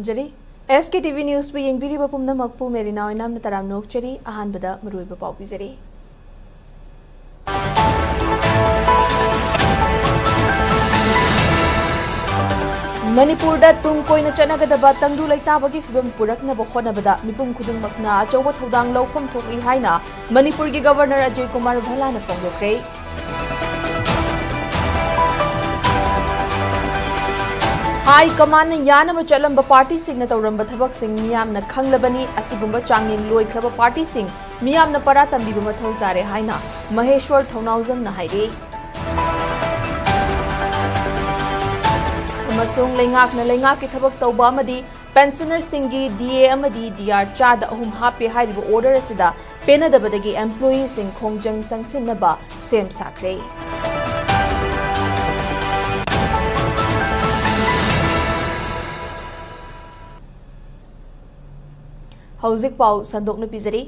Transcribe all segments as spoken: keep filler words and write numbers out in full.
ꯖꯔꯤ꯫ ꯑꯦꯁ ꯀꯦ T V ꯅ꯭ꯌꯨꯁꯄꯨ ꯌꯦꯡꯕꯤꯔꯤꯕ ꯄꯨꯝꯅꯃꯛꯄꯨ Marina ꯑꯣꯏꯅꯥꯝꯅ ꯇꯔꯥꯝꯅ ꯑꯣꯛꯆꯔꯤ꯫ ꯑꯍꯥꯟꯕꯗ ꯃꯔꯨꯑꯣꯏꯕ ꯄꯥꯎ ꯄꯤꯖꯔꯤ꯫ ꯃꯅꯤꯄꯨꯔꯗ ꯇꯨꯡ ꯀꯣꯏꯅ ꯆꯠꯅꯒꯗꯕ ꯇꯪꯗꯨ ꯂꯩꯇꯥꯕꯒꯤ ꯐꯤꯕꯝ ꯄꯨꯔꯛꯅꯕ ꯍꯣꯠꯅꯕꯗ ꯃꯤꯄꯨꯝ ꯈꯨꯗꯤꯡꯃꯛꯅ ꯑꯆꯧꯕ ꯊꯧꯗꯥꯡ ꯂꯧꯐꯝ ꯊꯣꯛꯏ ꯍꯥꯏꯅ ꯃꯅꯤꯄꯨꯔꯒꯤ ꯒꯕꯔꯅꯔ ꯑꯖꯌ ꯀꯨꯃꯥꯔ ꯚꯜꯂꯥꯅ ꯐꯣꯡꯗꯣꯛꯈ꯭ꯔꯦ꯫ ꯍꯥꯏ ꯀꯃꯥꯟꯅ ꯌꯥꯅꯕ ꯆꯠꯂꯝꯕ ꯄꯥꯔꯇꯤꯁꯤꯡꯅ ꯇꯧꯔꯝꯕ ꯊꯕꯛꯁꯤꯡ ꯃꯤꯌꯥꯝꯅ ꯈꯪꯂꯕꯅꯤ꯫ ꯑꯁꯤꯒꯨꯝꯕ ꯆꯥꯡꯌꯦꯡ ꯂꯣꯏꯈ꯭ꯔꯕ ꯄꯥꯔꯇꯤꯁꯤꯡ ꯃꯤꯌꯥꯝꯅ ꯄꯔꯥ ꯇꯝꯕꯤꯕ ꯃꯊꯧ ꯇꯥꯔꯦ ꯍꯥꯏꯅ ꯃꯍꯦꯁ꯭ꯋꯔ ꯊꯧꯅꯥꯎꯖꯝꯅ ꯍꯥꯏꯔꯤ꯫ ꯑꯃꯁꯨꯡ ꯂꯩꯉꯥꯛꯅ ꯂꯩꯉꯥꯛꯀꯤ ꯊꯕꯛ ꯇꯧꯕ ꯑꯃꯗꯤ ꯄꯦꯟꯁꯅꯔꯁꯤꯡꯒꯤ ꯗꯤ ꯑꯦ ꯑꯃꯗꯤ ꯗꯤ ꯑꯥꯔ ꯆꯥꯗ ꯑꯍꯨꯝ ꯍꯥꯞꯄꯦ ꯍꯥꯏꯔꯤꯕ ꯑꯣꯔꯗꯔ ꯑꯁꯤꯗ ꯄꯦꯟꯅꯗꯕꯗꯒꯤ ꯑꯦꯝꯄ꯭ꯂꯣꯌꯤꯁꯤꯡ ꯈꯣꯡꯖꯪ ꯆꯪꯁꯤꯟꯅꯕ ꯁꯦꯝ ꯁꯥꯈ꯭ꯔꯦ꯫ ꯍꯧꯖꯤꯛ ꯄꯥꯎ ꯁꯟꯗꯣꯛꯅ ꯄꯤꯖꯔꯤ꯫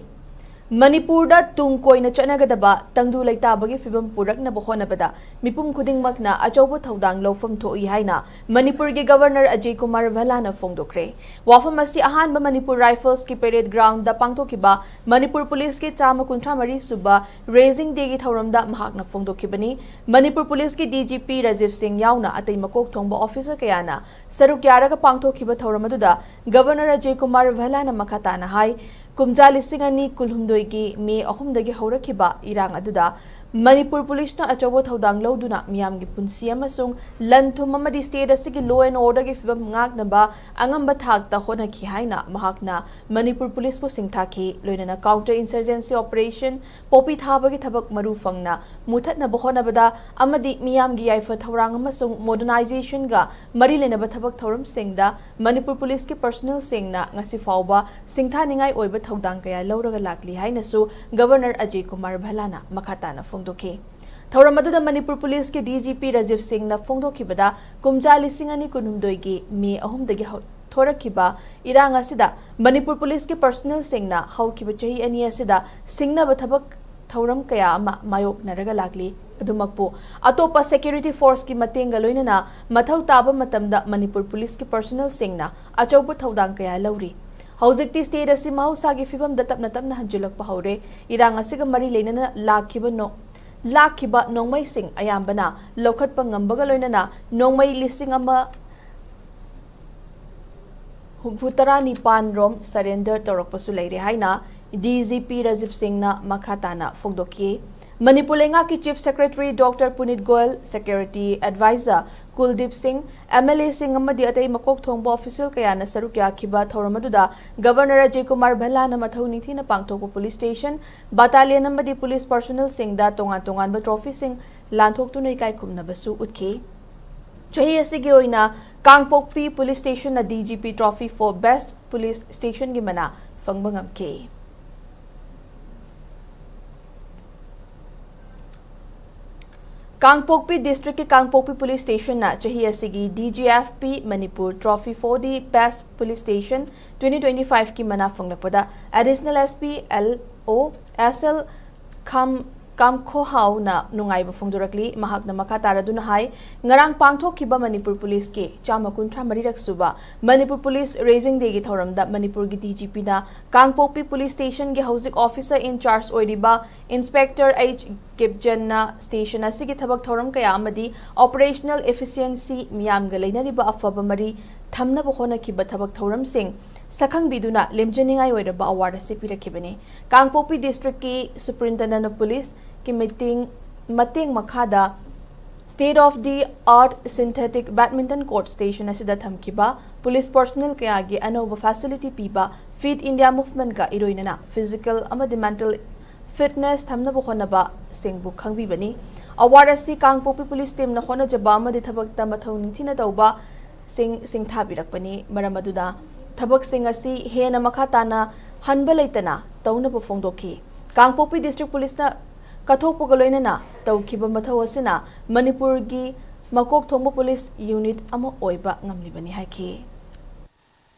ꯃꯅꯤꯄꯨꯔꯗ ꯇꯨꯡ ꯀꯣꯏꯅ ꯆꯠꯅꯒꯗꯕ ꯇꯪꯗꯨ ꯂꯩꯇꯥꯕꯒꯤ ꯐꯤꯕꯝ ꯄꯨꯔꯛꯅꯕ ꯍꯣꯠꯅꯕꯗ ꯃꯤꯄꯨꯝ ꯈꯨꯗꯤꯡꯃꯛꯅ ꯑꯆꯧꯕ ꯊꯧꯗꯥꯡ ꯂꯧꯐꯝ ꯊꯣꯛꯏ ꯍꯥꯏꯅ ꯃꯅꯤꯄꯨꯔꯒꯤ ꯒꯕꯔꯅꯔ ꯑꯖꯌ ꯀꯨꯃꯥꯔ ꯚꯜꯂꯥꯅ ꯐꯣꯡꯗꯣꯛꯈ꯭ꯔꯦ꯫ ꯋꯥꯐꯝ ꯑꯁꯤ ꯑꯍꯥꯟꯕ ꯃꯅꯤꯄꯨꯔ ꯔꯥꯏꯐꯜꯁꯀꯤ ꯄꯦꯔꯦꯗ ꯒ꯭ꯔꯥꯎꯟꯗ ꯄꯥꯡꯊꯣꯛꯈꯤꯕ ꯃꯅꯤꯄꯨꯔ ꯄꯨꯂꯤꯁꯀꯤ ꯆꯥꯝꯃ ꯀꯨꯟꯊ꯭ꯔꯥ ꯃꯔꯤ ꯁꯨꯕ ꯔꯦꯖꯤꯡ ꯗꯦꯒꯤ ꯊꯧꯔꯝꯗ ꯃꯍꯥꯛꯅ ꯐꯣꯡꯗꯣꯛꯈꯤꯕꯅꯤ꯫ ꯃꯅꯤꯄꯨꯔ ꯄꯨꯂꯤꯁꯀꯤ ꯗꯤ ꯖꯤ ꯄꯤ ꯔꯥꯖꯤꯕ ꯁꯤꯡ ꯌꯥꯎꯅ ꯑꯇꯩ ꯃꯀꯣꯛ ꯊꯣꯡꯕ ꯑꯣꯐꯤꯁꯔ ꯀꯌꯥꯅ ꯁꯔꯨꯛ ꯌꯥꯔꯒ ꯄꯥꯡꯊꯣꯛꯈꯤꯕ ꯊꯧꯔꯝ ꯑꯗꯨꯗ ꯒꯕꯔꯅꯔ ꯑꯖꯌ ꯀꯨꯃꯥꯔ ꯚꯜꯂꯥꯅ ꯃꯈꯥ ꯇꯥꯅ ꯍꯥꯏ, ꯀꯨꯝꯖꯥ ꯂꯤꯁꯤꯡ ꯑꯅꯤ ꯀꯨꯟꯍꯨꯝꯗꯣꯏꯒꯤ ꯃꯦ ꯑꯍꯨꯝꯗꯒꯤ ꯍꯧꯔꯛꯈꯤꯕ ꯏꯔꯥꯡ ꯑꯗꯨꯗ ꯃꯅꯤꯄꯨꯔ ꯄꯨꯂꯤꯁꯅ ꯑꯆꯧꯕ ꯊꯧꯗꯥꯡ ꯂꯧꯗꯨꯅ ꯃꯤꯌꯥꯝꯒꯤ ꯄꯨꯟꯁꯤ ꯑꯃꯁꯨꯡ ꯂꯟ ꯊꯨꯝ ꯑꯃꯗꯤ ꯁ꯭ꯇꯦꯠ ꯑꯁꯤꯒꯤ law and orderꯒꯤ ꯐꯤꯕꯝ ꯉꯥꯛꯅꯕ ꯑꯉꯝꯕ ꯊꯥꯛꯇ ꯍꯣꯠꯅꯈꯤ ꯍꯥꯏꯅ ꯃꯍꯥꯛꯅ ꯃꯅꯤꯄꯨꯔ ꯄꯨꯂꯤꯁꯄꯨ ꯁꯤꯡꯊꯥꯈꯤ꯫ ꯂꯣꯏꯅꯅ counter insurgency operation, ꯄꯣꯄꯤ ꯊꯥꯕꯒꯤ ꯊꯕꯛ ꯃꯔꯨ ꯐꯪꯅ ꯃꯨꯊꯠꯅꯕ ꯍꯣꯠꯅꯕꯗ ꯑꯃꯗꯤ ꯃꯤꯌꯥꯝꯒꯤ ꯌꯥꯏꯐ ꯊꯧꯔꯥꯡ ꯑꯃꯁꯨꯡ modernizationꯒ ꯃꯔꯤ ꯂꯩꯅꯕ ꯊꯕꯛ ꯊꯧꯔꯝꯁꯤꯡꯗ ꯃꯅꯤꯄꯨꯔ ꯄꯨꯂꯤꯁꯀꯤ personnelꯁꯤꯡꯅ ꯉꯁꯤ ꯐꯥꯎꯕ ꯁꯤꯡꯊꯥꯅꯤꯡꯉꯥꯏ ꯑꯣꯏꯕ ꯊꯧꯗꯥꯡ ꯀꯌꯥ ꯂꯧꯔꯒ ꯂꯥꯛꯂꯤ ꯍꯥꯏꯅꯁꯨ ꯒꯕꯔꯅꯔ ꯑꯖꯌ ꯀꯨꯃꯥꯔ ꯚꯜꯂꯥꯅ ꯃꯈꯥ ꯇꯥꯅ ꯐꯣꯡꯗꯣꯛꯈꯤ꯫ ꯊꯧꯔꯝ ꯑꯗꯨꯗ ꯃꯅꯤꯄꯨꯔ ꯄꯨꯂꯤꯁꯀꯤ ꯗꯤ ꯖꯤ ꯄꯤ ꯔꯥꯖꯤꯕ ꯁꯤꯡꯅ ꯐꯣꯡꯗꯣꯛꯈꯤꯕꯗ, ꯀꯨꯝꯖꯥ ꯂꯤꯁꯤꯡ ꯑꯅꯤ ꯀꯨꯟꯍꯨꯝꯗꯣꯏꯒꯤ ꯃꯦ ꯑꯍꯨꯝꯗꯒꯤ ꯍꯧ-, ꯊꯣꯔꯛꯈꯤꯕ ꯏꯔꯥꯡ ꯑꯁꯤꯗ ꯃꯅꯤꯄꯨꯔ ꯄꯨꯂꯤꯁꯀꯤ personnelꯁꯤꯡꯅ ꯍꯧꯈꯤꯕ ꯆꯍꯤ ꯑꯅꯤ ꯑꯁꯤꯗ ꯁꯤꯡꯅꯕ ꯊꯕꯛ ꯊꯧꯔꯝ ꯀꯌꯥ ꯑꯃ ꯃꯥꯌꯣꯛꯅꯔꯒ ꯂꯥꯛꯂꯤ꯫ ꯑꯗꯨꯃꯛꯄꯨ ꯑꯇꯣꯞꯄ security forceꯀꯤ ꯃꯇꯦꯡꯒ ꯂꯣꯏꯅꯅ ꯃꯊꯧ ꯇꯥꯕ ꯃꯇꯝꯗ ꯃꯅꯤꯄꯨꯔ ꯄꯨꯂꯤꯁꯀꯤ personnelꯁꯤꯡꯅ ꯑꯆꯧꯕ ꯊꯧꯗꯥꯡ ꯀꯌꯥ ꯂꯧꯔꯤ꯫ ꯍꯧꯖꯤꯛꯇꯤ state ꯑꯁꯤ ꯃꯍꯧꯁꯥꯒꯤ ꯐꯤꯕꯝꯗ ꯇꯞꯅ ꯇꯞꯅ ꯍꯟꯖꯤꯜꯂꯛꯄ ꯍꯧꯔꯦ꯫ ꯏꯔꯥꯡ ꯑꯁꯤꯒ ꯃꯔꯤ ꯂꯩꯅꯅ ꯂꯥꯛꯈꯤꯕ ꯅꯣ-, ꯂꯥꯛꯈꯤꯕ ꯅꯣꯡꯃꯩꯁꯤꯡ ꯑꯌꯥꯝꯕꯅ ꯂꯧꯈꯠꯄ ꯉꯝꯕꯒ ꯂꯣꯏꯅꯅ ꯅꯣꯡꯃꯩ ꯂꯤꯁꯤꯡ ꯑꯃ ꯍꯨꯝꯐꯨ ꯇꯔꯥ ꯅꯤꯄꯥꯟ ꯔꯣꯝ surrender ꯇꯧꯔꯛꯄꯁꯨ ꯂꯩꯔꯦ ꯍꯥꯏꯅ DGP ꯔꯥꯖꯤꯕ ꯁꯤꯡꯅ ꯃꯈꯥ ꯇꯥꯅ ꯐꯣꯡꯗꯣꯛꯈꯤ꯫ ꯃꯅꯤꯄꯨꯔ ꯂꯩꯉꯥꯛꯀꯤ Chief Secretary Doctor ꯄꯨꯅꯤꯠ Goyal, Security Advisor ꯀꯨꯜꯗꯤꯞ ꯁꯤꯡ, MLAꯁꯤꯡ ꯑꯃꯗꯤ ꯑꯇꯩ ꯃꯀꯣꯛ ꯊꯣꯡꯕ official ꯀꯌꯥꯅ ꯁꯔꯨꯛ ꯌꯥꯈꯤꯕ ꯊꯧꯔꯝ ꯑꯗꯨꯗ Governor ꯑꯖꯌ ꯀꯨꯃꯥꯔ ꯚꯜꯂꯥꯅ ꯃꯊꯧ ꯅꯤꯡꯊꯤꯅ ꯄꯥꯡꯊꯣꯛꯄ police station, battalion ꯑꯃꯗꯤ police personnelꯁꯤꯡꯗ ꯇꯣꯉꯥꯟ ꯇꯣꯉꯥꯟꯕ trophyꯁꯤꯡ ꯂꯥꯟꯊꯣꯛꯇꯨꯅ ꯏꯀꯥꯏ ꯈꯨꯝꯅꯕꯁꯨ ꯎꯠꯈꯤ꯫ ꯆꯍꯤ ꯑꯁꯤꯒꯤ ꯑꯣꯏꯅ ꯀꯥꯡꯄꯣꯛꯄꯤ police stationꯅ DGP trophy for best police stationꯒꯤ ꯃꯅꯥ ꯐꯪꯕ ꯉꯝꯈꯤ꯫ ꯀꯥꯡꯄꯣꯛꯄꯤ districtꯀꯤ ꯀꯥꯡꯄꯣꯛꯄꯤ police stationꯅ ꯆꯍꯤ ꯑꯁꯤꯒꯤ DGFP Manipur trophy for the best police station twenty twenty fiveꯀꯤ ꯃꯅꯥ ꯐꯪꯂꯛꯄꯗ Additional SP LO SL ꯈꯝ ꯀꯥꯝꯈꯣꯍꯥꯎꯅ ꯅꯨꯡꯉꯥꯏꯕ ꯐꯣꯡꯗꯣꯔꯛꯂꯤ꯫ ꯃꯍꯥꯛꯅ ꯃꯈꯥ ꯇꯥꯔꯗꯨꯅ ꯍꯥꯏ, ꯉꯔꯥꯡ ꯄꯥꯡꯊꯣꯛꯈꯤꯕ ꯃꯅꯤꯄꯨꯔ ꯄꯨꯂꯤꯁꯀꯤ ꯆꯥꯝꯃ ꯀꯨꯟꯊ꯭ꯔꯥ ꯃꯔꯤꯔꯛ ꯁꯨꯕ ꯃꯅꯤꯄꯨꯔ ꯄꯨꯂꯤꯁ Raising Dayꯒꯤ ꯊꯧꯔꯝꯗ ꯃꯅꯤꯄꯨꯔꯒꯤ DGPꯅ ꯀꯥꯡꯄꯣꯛꯄꯤ police stationꯒꯤ ꯍꯧꯖꯤꯛ officer in charge ꯑꯣꯏꯔꯤꯕ Inspector H ꯒꯤꯞꯖꯟꯅ station ꯑꯁꯤꯒꯤ ꯊꯕꯛ ꯊꯧꯔꯝ ꯀꯌꯥ ꯑꯃꯗꯤ operational efficiency, ꯃꯤꯌꯥꯝꯒ ꯂꯩꯅꯔꯤꯕ ꯑꯐꯕ ꯃꯔꯤ ꯊꯝꯅꯕ ꯍꯣꯠꯅꯈꯤꯕ ꯊꯕꯛ ꯊꯧꯔꯝꯁꯤꯡ ꯁꯛꯈꯪꯕꯤꯗꯨꯅ ꯂꯦꯝꯖꯅꯤꯡꯉꯥꯏ ꯑꯣꯏꯔꯕ award ꯑꯁꯤ ꯄꯤꯔꯛꯈꯤꯕꯅꯤ꯫ ꯀꯥꯡꯄꯣꯛꯄꯤ districtꯀꯤ Superintendent of Policeꯀꯤ meeting ꯃꯇꯦꯡ ꯃꯈꯥꯗ state of the art synthetic badminton court station ꯑꯁꯤꯗ ꯊꯝꯈꯤꯕ police personnel ꯀꯌꯥꯒꯤ ꯑꯅꯧꯕ facility ꯄꯤꯕ Fit India movementꯀ ꯏꯔꯣꯏꯅꯅ physical ꯑꯃꯗꯤ mental fitness ꯊꯝꯅꯕ ꯍꯣꯠꯅꯕꯁꯤꯡꯕꯨ ꯈꯪꯕꯤꯕꯅꯤ꯫ Award ꯑꯁꯤ ꯀꯥꯡꯄꯣꯛꯄꯤ police teamꯅ ꯍꯣꯠꯅꯖꯕ ꯑꯃꯗꯤ ꯊꯕꯛꯇ ꯃꯊꯧ ꯅꯤꯡꯊꯤꯅ ꯇꯧꯕꯁꯤꯡ ꯁꯤꯡꯊꯥꯕꯤꯔꯛꯄꯅꯤ꯫ ꯃꯔꯝ ꯑꯗꯨꯅ ꯊꯕꯛꯁꯤꯡ ꯑꯁꯤ ꯍꯦꯟꯅ ꯃꯈꯥ ꯇꯥꯅ ꯍꯟꯕ ꯂꯩꯇꯅ ꯇꯧꯅꯕ ꯐꯣꯡꯗꯣꯛꯈꯤ꯫ ꯀꯥꯡꯄꯣꯛꯄꯤ district policeꯅ ꯀꯠꯊꯣꯛꯄꯒ ꯂꯣꯏꯅꯅ ꯇꯧꯈꯤꯕ ꯃꯊꯧ ꯑꯁꯤꯅ ꯃꯅꯤꯄꯨꯔꯒꯤ ꯃꯀꯣꯛ ꯊꯣꯡꯕ police unit ꯑꯃ ꯑꯣꯏꯕ ꯉꯝꯂꯤꯕꯅꯤ ꯍꯥꯏꯈꯤ꯫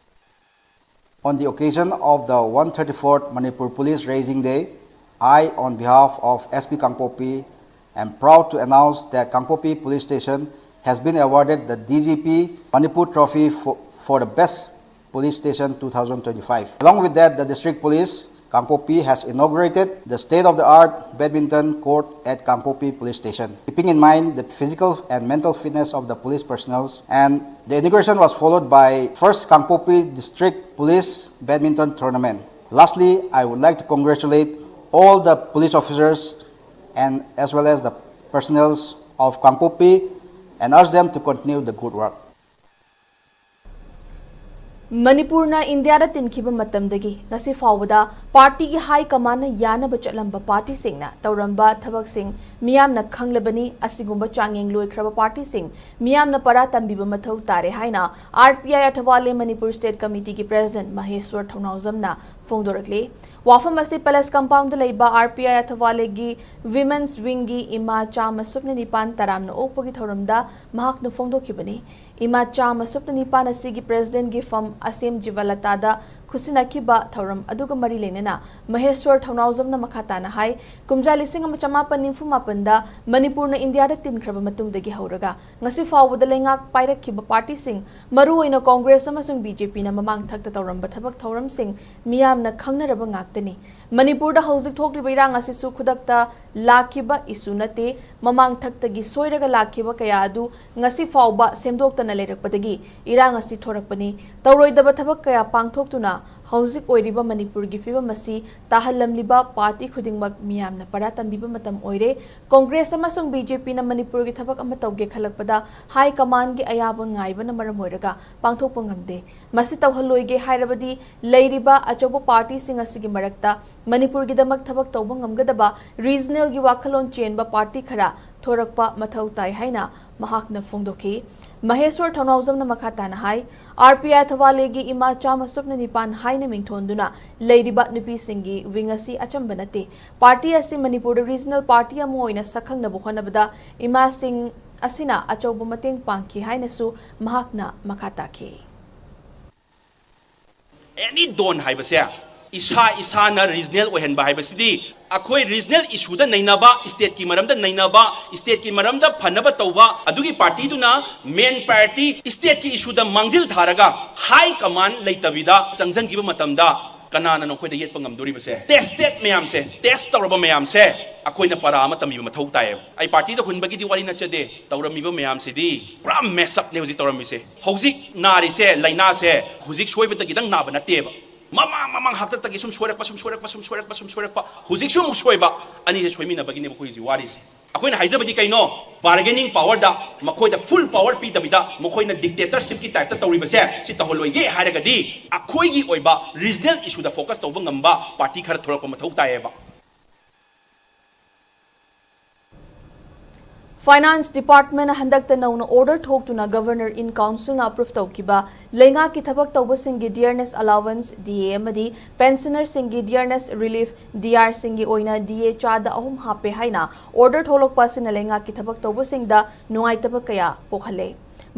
On the occasion of the one thirty-fourth Manipur Police Raising Day, I, on behalf of SP Kangpokpi, I'm proud to announce that Kangpokpi Police Station has been awarded the D G P Manipur Trophy for, for the Best Police Station two thousand twenty-five. Along with that, the District Police Kangpokpi has inaugurated the state-of-the-art badminton court at Kangpokpi Police Station, keeping in mind the physical and mental fitness of the police personnel and the inauguration was followed by first Kangpokpi District Police Badminton Tournament. Lastly, I would like to congratulate all the police officers and as well as the personnel of Kangpokpi and urge them to continue the good work. ꯃꯅꯤꯄꯨꯔꯅ ꯏꯟꯗꯤꯌꯥꯗ ꯇꯤꯟꯈꯤꯕ ꯃꯇꯝꯗꯒꯤ ꯉꯁꯤ ꯐꯥꯎꯕꯗ ꯄꯥꯔꯇꯤꯒꯤ ꯍꯥꯏ ꯀꯃꯥꯟꯅ ꯌꯥꯅꯕ ꯆꯠꯂꯝꯕ ꯄꯥꯔꯇꯤꯁꯤꯡꯅ ꯇꯧꯔꯝꯕ ꯊꯕꯛꯁꯤꯡ ꯃꯤꯌꯥꯝꯅ ꯈꯪꯂꯕꯅꯤ꯫ ꯑꯁꯤꯒꯨꯝꯕ ꯆꯥꯡꯌꯦꯡ ꯂꯣꯏꯈ꯭ꯔꯕ ꯄꯥꯔꯇꯤꯁꯤꯡ ꯃꯤꯌꯥꯝꯅ ꯄꯔꯥ ꯇꯝꯕꯤꯕ ꯃꯊꯧ ꯇꯥꯔꯦ ꯍꯥꯏꯅ R P I Athawale Manipur state ꯀꯃꯤꯇꯤꯒꯤ ꯄ꯭ꯔꯦꯁꯤꯗꯦꯟꯠ ꯃꯍꯦꯁ꯭ꯋꯔ ꯊꯧꯅꯥꯎꯖꯝꯅ ꯐꯣꯡꯗꯣꯔꯛꯂꯤ꯫ ꯋꯥꯐꯝ ꯑꯁꯤ ꯄꯦꯂꯦꯁ ꯀꯝꯄꯥꯎꯟꯗ ꯂꯩꯕ ꯑꯥꯔ ꯄꯤ ꯑꯥꯏ ꯑꯊꯋꯥꯂꯦꯒꯤ ꯋꯤꯃꯦꯟꯁ ꯋꯤꯡꯒꯤ ꯏꯃꯥ ꯆꯥꯝꯃ ꯁꯨꯞꯅ ꯅꯤꯄꯥꯟ ꯇꯔꯥꯝꯅ ꯑꯣꯛꯄꯒꯤ ꯊꯧꯔꯝꯗ ꯃꯍꯥꯛꯅ ꯐꯣꯡꯗꯣꯛꯈꯤꯕꯅꯤ꯫ ꯏꯃꯥ ꯆꯥꯝꯃ ꯁꯨꯞꯅ ꯅꯤꯄꯥꯟ ꯑꯁꯤꯒꯤ ꯄ꯭ꯔꯦꯁꯤꯗꯦꯟꯠꯒꯤ ꯐꯝ ꯑꯁꯦꯝ ꯖꯤꯕꯂꯇꯥꯗ ꯈꯨꯠꯁꯤꯟꯅꯈꯤꯕ ꯊꯧꯔꯝ ꯑꯗꯨꯒ ꯃꯔꯤ ꯂꯩꯅꯅ ꯃꯍꯦꯁ꯭ꯋꯔ ꯊꯧꯅꯥꯎꯖꯝꯅ ꯃꯈꯥ ꯇꯥꯅ ꯍꯥꯏ, ꯀꯨꯝꯖꯥ ꯂꯤꯁꯤꯡ ꯑꯃ ꯆꯃꯥꯄꯟ ꯅꯤꯐꯨ ꯃꯥꯄꯟꯗ ꯃꯅꯤꯄꯨꯔꯅ ꯏꯟꯗꯤꯌꯥꯗ ꯇꯤꯟꯈ꯭ꯔꯕ ꯃꯇꯨꯡꯗꯒꯤ ꯍꯧꯔꯒ ꯉꯁꯤ ꯐꯥꯎꯕꯗ ꯂꯩꯉꯥꯛ ꯄꯥꯏꯔꯛꯈꯤꯕ ꯄꯥꯔꯇꯤꯁꯤꯡ, ꯃꯔꯨꯑꯣꯏꯅ ꯀꯣꯡꯒ꯭ꯔꯦꯁ ꯑꯃꯁꯨꯡ ꯕꯤ ꯖꯦ ꯄꯤꯅ ꯃꯃꯥꯡ ꯊꯛꯇ ꯇꯧꯔꯝꯕ ꯊꯕꯛ ꯊꯧꯔꯝꯁꯤꯡ ꯃꯤꯌꯥꯝꯅ ꯈꯪꯅꯔꯕ ꯉꯥꯛꯇꯅꯤ꯫ ꯃꯅꯤꯄꯨꯔꯗ ꯍꯧꯖꯤꯛ ꯊꯣꯛꯂꯤꯕ ꯏꯔꯥꯡ ꯑꯁꯤꯁꯨ ꯈꯨꯗꯛꯇ ꯂꯥꯛꯈꯤꯕ ꯏꯁꯨ ꯅꯠꯇꯦ꯫ ꯃꯃꯥꯡ ꯊꯛꯇꯒꯤ ꯁꯣꯏꯔꯒ ꯂꯥꯛꯈꯤꯕ ꯀꯌꯥ ꯑꯗꯨ ꯉꯁꯤ ꯐꯥꯎꯕ ꯁꯦꯝꯗꯣꯛꯇꯅ ꯂꯩꯔꯛꯄꯗꯒꯤ ꯏꯔꯥꯡ ꯑꯁꯤ ꯊꯣꯔꯛꯄꯅꯤ꯫ ꯇꯧꯔꯣꯏꯗꯕ ꯊꯕꯛ ꯀꯌꯥ ꯄꯥꯡꯊꯣꯛꯇꯨꯅ ꯍꯧꯖꯤꯛ ꯑꯣꯏꯔꯤꯕ ꯃꯅꯤꯄꯨꯔꯒꯤ ꯐꯤꯕꯝ ꯑꯁꯤ ꯇꯥꯍꯜꯂꯝꯂꯤꯕ ꯄꯥꯔꯇꯤ ꯈꯨꯗꯤꯡꯃꯛ ꯃꯤꯌꯥꯝꯅ ꯄꯔꯥ ꯇꯝꯕꯤꯕ ꯃꯇꯝ ꯑꯣꯏꯔꯦ꯫ ꯀꯣꯡꯒ꯭ꯔꯦꯁ ꯑꯃꯁꯨꯡ ꯕꯤ ꯖꯦ ꯄꯤꯅ ꯃꯅꯤꯄꯨꯔꯒꯤ ꯊꯕꯛ ꯑꯃ ꯇꯧꯒꯦ ꯈꯜꯂꯛꯄꯗ ꯍꯥꯏ ꯀꯃꯥꯟꯒꯤ ꯑꯌꯥꯕ ꯉꯥꯏꯕꯅ ꯃꯔꯝ ꯑꯣꯏꯔꯒ ꯄꯥꯡꯊꯣꯛꯄ ꯉꯝꯗꯦ꯫ ꯃꯁꯤ ꯇꯧꯍꯜꯂꯣꯏꯒꯦ ꯍꯥꯏꯔꯕꯗꯤ ꯂꯩꯔꯤꯕ ꯑꯆꯧꯕ ꯄꯥꯔꯇꯤꯁꯤꯡ ꯑꯁꯤꯒꯤ ꯃꯔꯛꯇ ꯃꯅꯤꯄꯨꯔꯒꯤꯗꯃꯛ ꯊꯕꯛ ꯇꯧꯕ ꯉꯝꯒꯗꯕ ꯔꯤꯖꯅꯦꯜꯒꯤ ꯋꯥꯈꯜꯂꯣꯟ ꯆꯦꯟꯕ ꯄꯥꯔꯇꯤ ꯈꯔ ꯊꯣꯔꯛꯄ ꯃꯊꯧ ꯇꯥꯏ ꯍꯥꯏꯅ ꯃꯍꯥꯛꯅ ꯐꯣꯡꯗꯣꯛꯈꯤ꯫ ꯃꯍꯦꯁ꯭ꯋꯔ ꯊꯧꯅꯥꯎꯖꯝꯅ ꯃꯈꯥ ꯇꯥꯅ ꯍꯥꯏ, ꯑꯥꯔ ꯄꯤ ꯑꯥꯏ ꯊꯋꯥꯂꯦꯒꯤ ꯏꯃꯥ ꯆꯥꯝꯃ ꯁꯨꯞꯅ ꯅꯤꯄꯥꯟ ꯍꯥꯏꯅ ꯃꯤꯡꯊꯣꯟꯗꯨꯅ ꯂꯩꯔꯤꯕ ꯅꯨꯄꯤꯁꯤꯡꯒꯤ ꯋꯤꯡ ꯑꯁꯤ ꯑꯆꯝꯕ ꯅꯠꯇꯦ꯫ ꯄꯥꯔꯇꯤ ꯑꯁꯤ ꯃꯅꯤꯄꯨꯔꯗ ꯔꯤꯖꯅꯦꯜ ꯄꯥꯔꯇꯤ ꯑꯃ ꯑꯣꯏꯅ ꯁꯛꯈꯪꯅꯕ ꯍꯣꯠꯅꯕꯗ ꯏꯃꯥꯁꯤꯡ ꯑꯁꯤꯅ ꯑꯆꯧꯕ ꯃꯇꯦꯡ ꯄꯥꯡꯈꯤ ꯍꯥꯏꯅꯁꯨ ꯃꯍꯥꯛꯅ ꯃꯈꯥ ꯇꯥꯈꯤ꯫ ꯑꯦꯅꯤ ꯗꯣꯟ ꯍꯥꯏꯕꯁꯦ ꯏꯁꯥ ꯏꯁꯥꯅ ꯔꯤꯖꯅꯦꯜ ꯑꯣꯏꯍꯟꯕ ꯍꯥꯏꯕꯁꯤꯗꯤ ꯑꯩꯈꯣꯏ ꯔꯤꯖꯅꯦꯜ ꯏꯁꯨꯗ ꯅꯩꯅꯕ, ꯏꯁꯇꯦꯠꯀꯤ ꯃꯔꯝꯗ ꯅꯩꯅꯕ, ꯏꯁꯇꯦꯠꯀꯤ ꯃꯔꯝꯗ ꯐꯅꯕ ꯇꯧꯕ, ꯑꯗꯨꯒꯤ ꯄꯥꯔꯇꯤꯗꯨꯅ ꯃꯦꯟ ꯄ꯭ꯔꯥꯏꯌꯣꯔꯤꯇꯤ ꯏꯁꯇꯦꯠꯀꯤ ꯏꯁꯨꯗ ꯃꯥꯡꯖꯤꯜ ꯊꯥꯔꯒ ꯍꯥꯏ ꯀꯃꯥꯟ ꯂꯩꯇꯕꯤꯗ ꯆꯪꯁꯤꯟꯈꯤꯕ ꯃꯇꯝꯗ ꯀꯅꯥꯅ ꯅꯈꯣꯏꯗ ꯌꯦꯠꯄ ꯉꯝꯗꯣꯔꯤꯕꯁꯦ? ꯇꯦꯁꯇꯦꯠ ꯃꯌꯥꯝꯁꯦ, ꯇꯦꯁ ꯇꯧꯔꯕ ꯃꯌꯥꯝꯁꯦ ꯑꯩꯈꯣꯏꯅ ꯄꯔꯥ ꯑꯃ ꯇꯝꯕꯤꯕ ꯃꯊꯧ ꯇꯥꯏꯌꯦꯕ꯫ ꯑꯩ ꯄꯥꯔꯇꯤꯗ ꯍꯨꯟꯕꯒꯤꯗꯤ ꯋꯥꯔꯤ ꯅꯠꯆꯗꯦ, ꯇꯧꯔꯝꯃꯤꯕ ꯃꯌꯥꯝꯁꯤꯗꯤ ꯄꯨꯔꯥ ꯃꯦꯁꯑꯞꯅꯦ ꯍꯧꯖꯤꯛ ꯇꯧꯔꯝꯃꯤꯁꯦ꯫ ꯍꯧꯖꯤꯛ ꯅꯥꯔꯤꯁꯦ, ꯂꯥꯏꯅꯥꯁꯦ ꯍꯧꯖꯤꯛ ꯁꯣꯏꯕꯗꯒꯤꯗꯪ ꯅꯥꯕ ꯅꯠꯇꯦꯕ꯫ ꯃꯃꯥꯡ ꯃꯃꯥꯡ ꯍꯥꯛꯇꯛꯇꯒꯤ ꯁꯨꯝ ꯁꯣꯏꯔꯛꯄ, ꯁꯨꯝ ꯁꯣꯏꯔꯛꯄ, ꯁꯨꯝ ꯁꯣꯏꯔꯛꯄ, ꯁꯨꯝ ꯁꯣꯏꯔꯛꯄ, ꯍꯧꯖꯤꯛꯁꯨ ꯑꯃꯨꯛ ꯁꯣꯏꯕ, ꯑꯅꯤꯁꯦ ꯁꯣꯏꯃꯤꯟꯅꯕꯒꯤꯅꯦꯕ ꯑꯩꯈꯣꯏ ꯍꯧꯖꯤꯛ ꯋꯥꯔꯤꯁꯦ꯫ ꯑꯩꯈꯣꯏꯅ ꯍꯥꯏꯖꯕꯗꯤ ꯀꯩꯅꯣ? ꯕꯥꯔꯒꯦꯅꯤꯡ ꯄꯥꯋꯔꯗ ꯃꯈꯣꯏꯗ ꯐꯨꯜ ꯄꯥꯋꯔ ꯄꯤꯗꯕꯤꯗ, ꯃꯈꯣꯏꯅ ꯗꯤꯛꯇꯦꯇꯔꯁꯤꯞꯀꯤ ꯇꯥꯏꯞꯇ ꯇꯧꯔꯤꯕꯁꯦ, ꯁꯤ ꯇꯧꯍꯜꯂꯣꯏꯒꯦ ꯍꯥꯏꯔꯒꯗꯤ ꯑꯩꯈꯣꯏꯒꯤ ꯑꯣꯏꯕ ꯔꯤꯖꯅꯦꯜ ꯏꯁꯨꯗ ꯐꯣꯀꯁ ꯇꯧꯕ ꯉꯝꯕ ꯄꯥꯔꯇꯤ ꯈꯔ ꯊꯣꯛꯂꯛꯄ ꯃꯊꯧ ꯇꯥꯏꯌꯦꯕ꯫ Finance Department ꯍꯟꯗꯛꯇ ꯅꯧꯅ order ꯊꯣꯛꯇꯨꯅ Governor in Councilꯅ approve ꯇꯧꯈꯤꯕ ꯂꯩꯉꯥꯛꯀꯤ ꯊꯕꯛ ꯇꯧꯕꯁꯤꯡꯒꯤ dearness allowance, D A, ꯑꯃꯗꯤ pensionerꯁꯤꯡꯒꯤ dearness relief, D R ꯁꯤꯡꯒꯤ ꯑꯣꯏꯅ D A ꯆꯥꯗ ꯑꯍꯨꯝ ꯍꯥꯞꯄꯦ ꯍꯥꯏꯅ order ꯊꯣꯛꯂꯛꯄ ꯑꯁꯤꯅ ꯂꯩꯉꯥꯛꯀꯤ ꯊꯕꯛ ꯇꯧꯕꯁꯤꯡꯗ ꯅꯨꯡꯉꯥꯏꯇꯕ ꯀꯌꯥ ꯄꯣꯛꯍꯜꯂꯦ꯫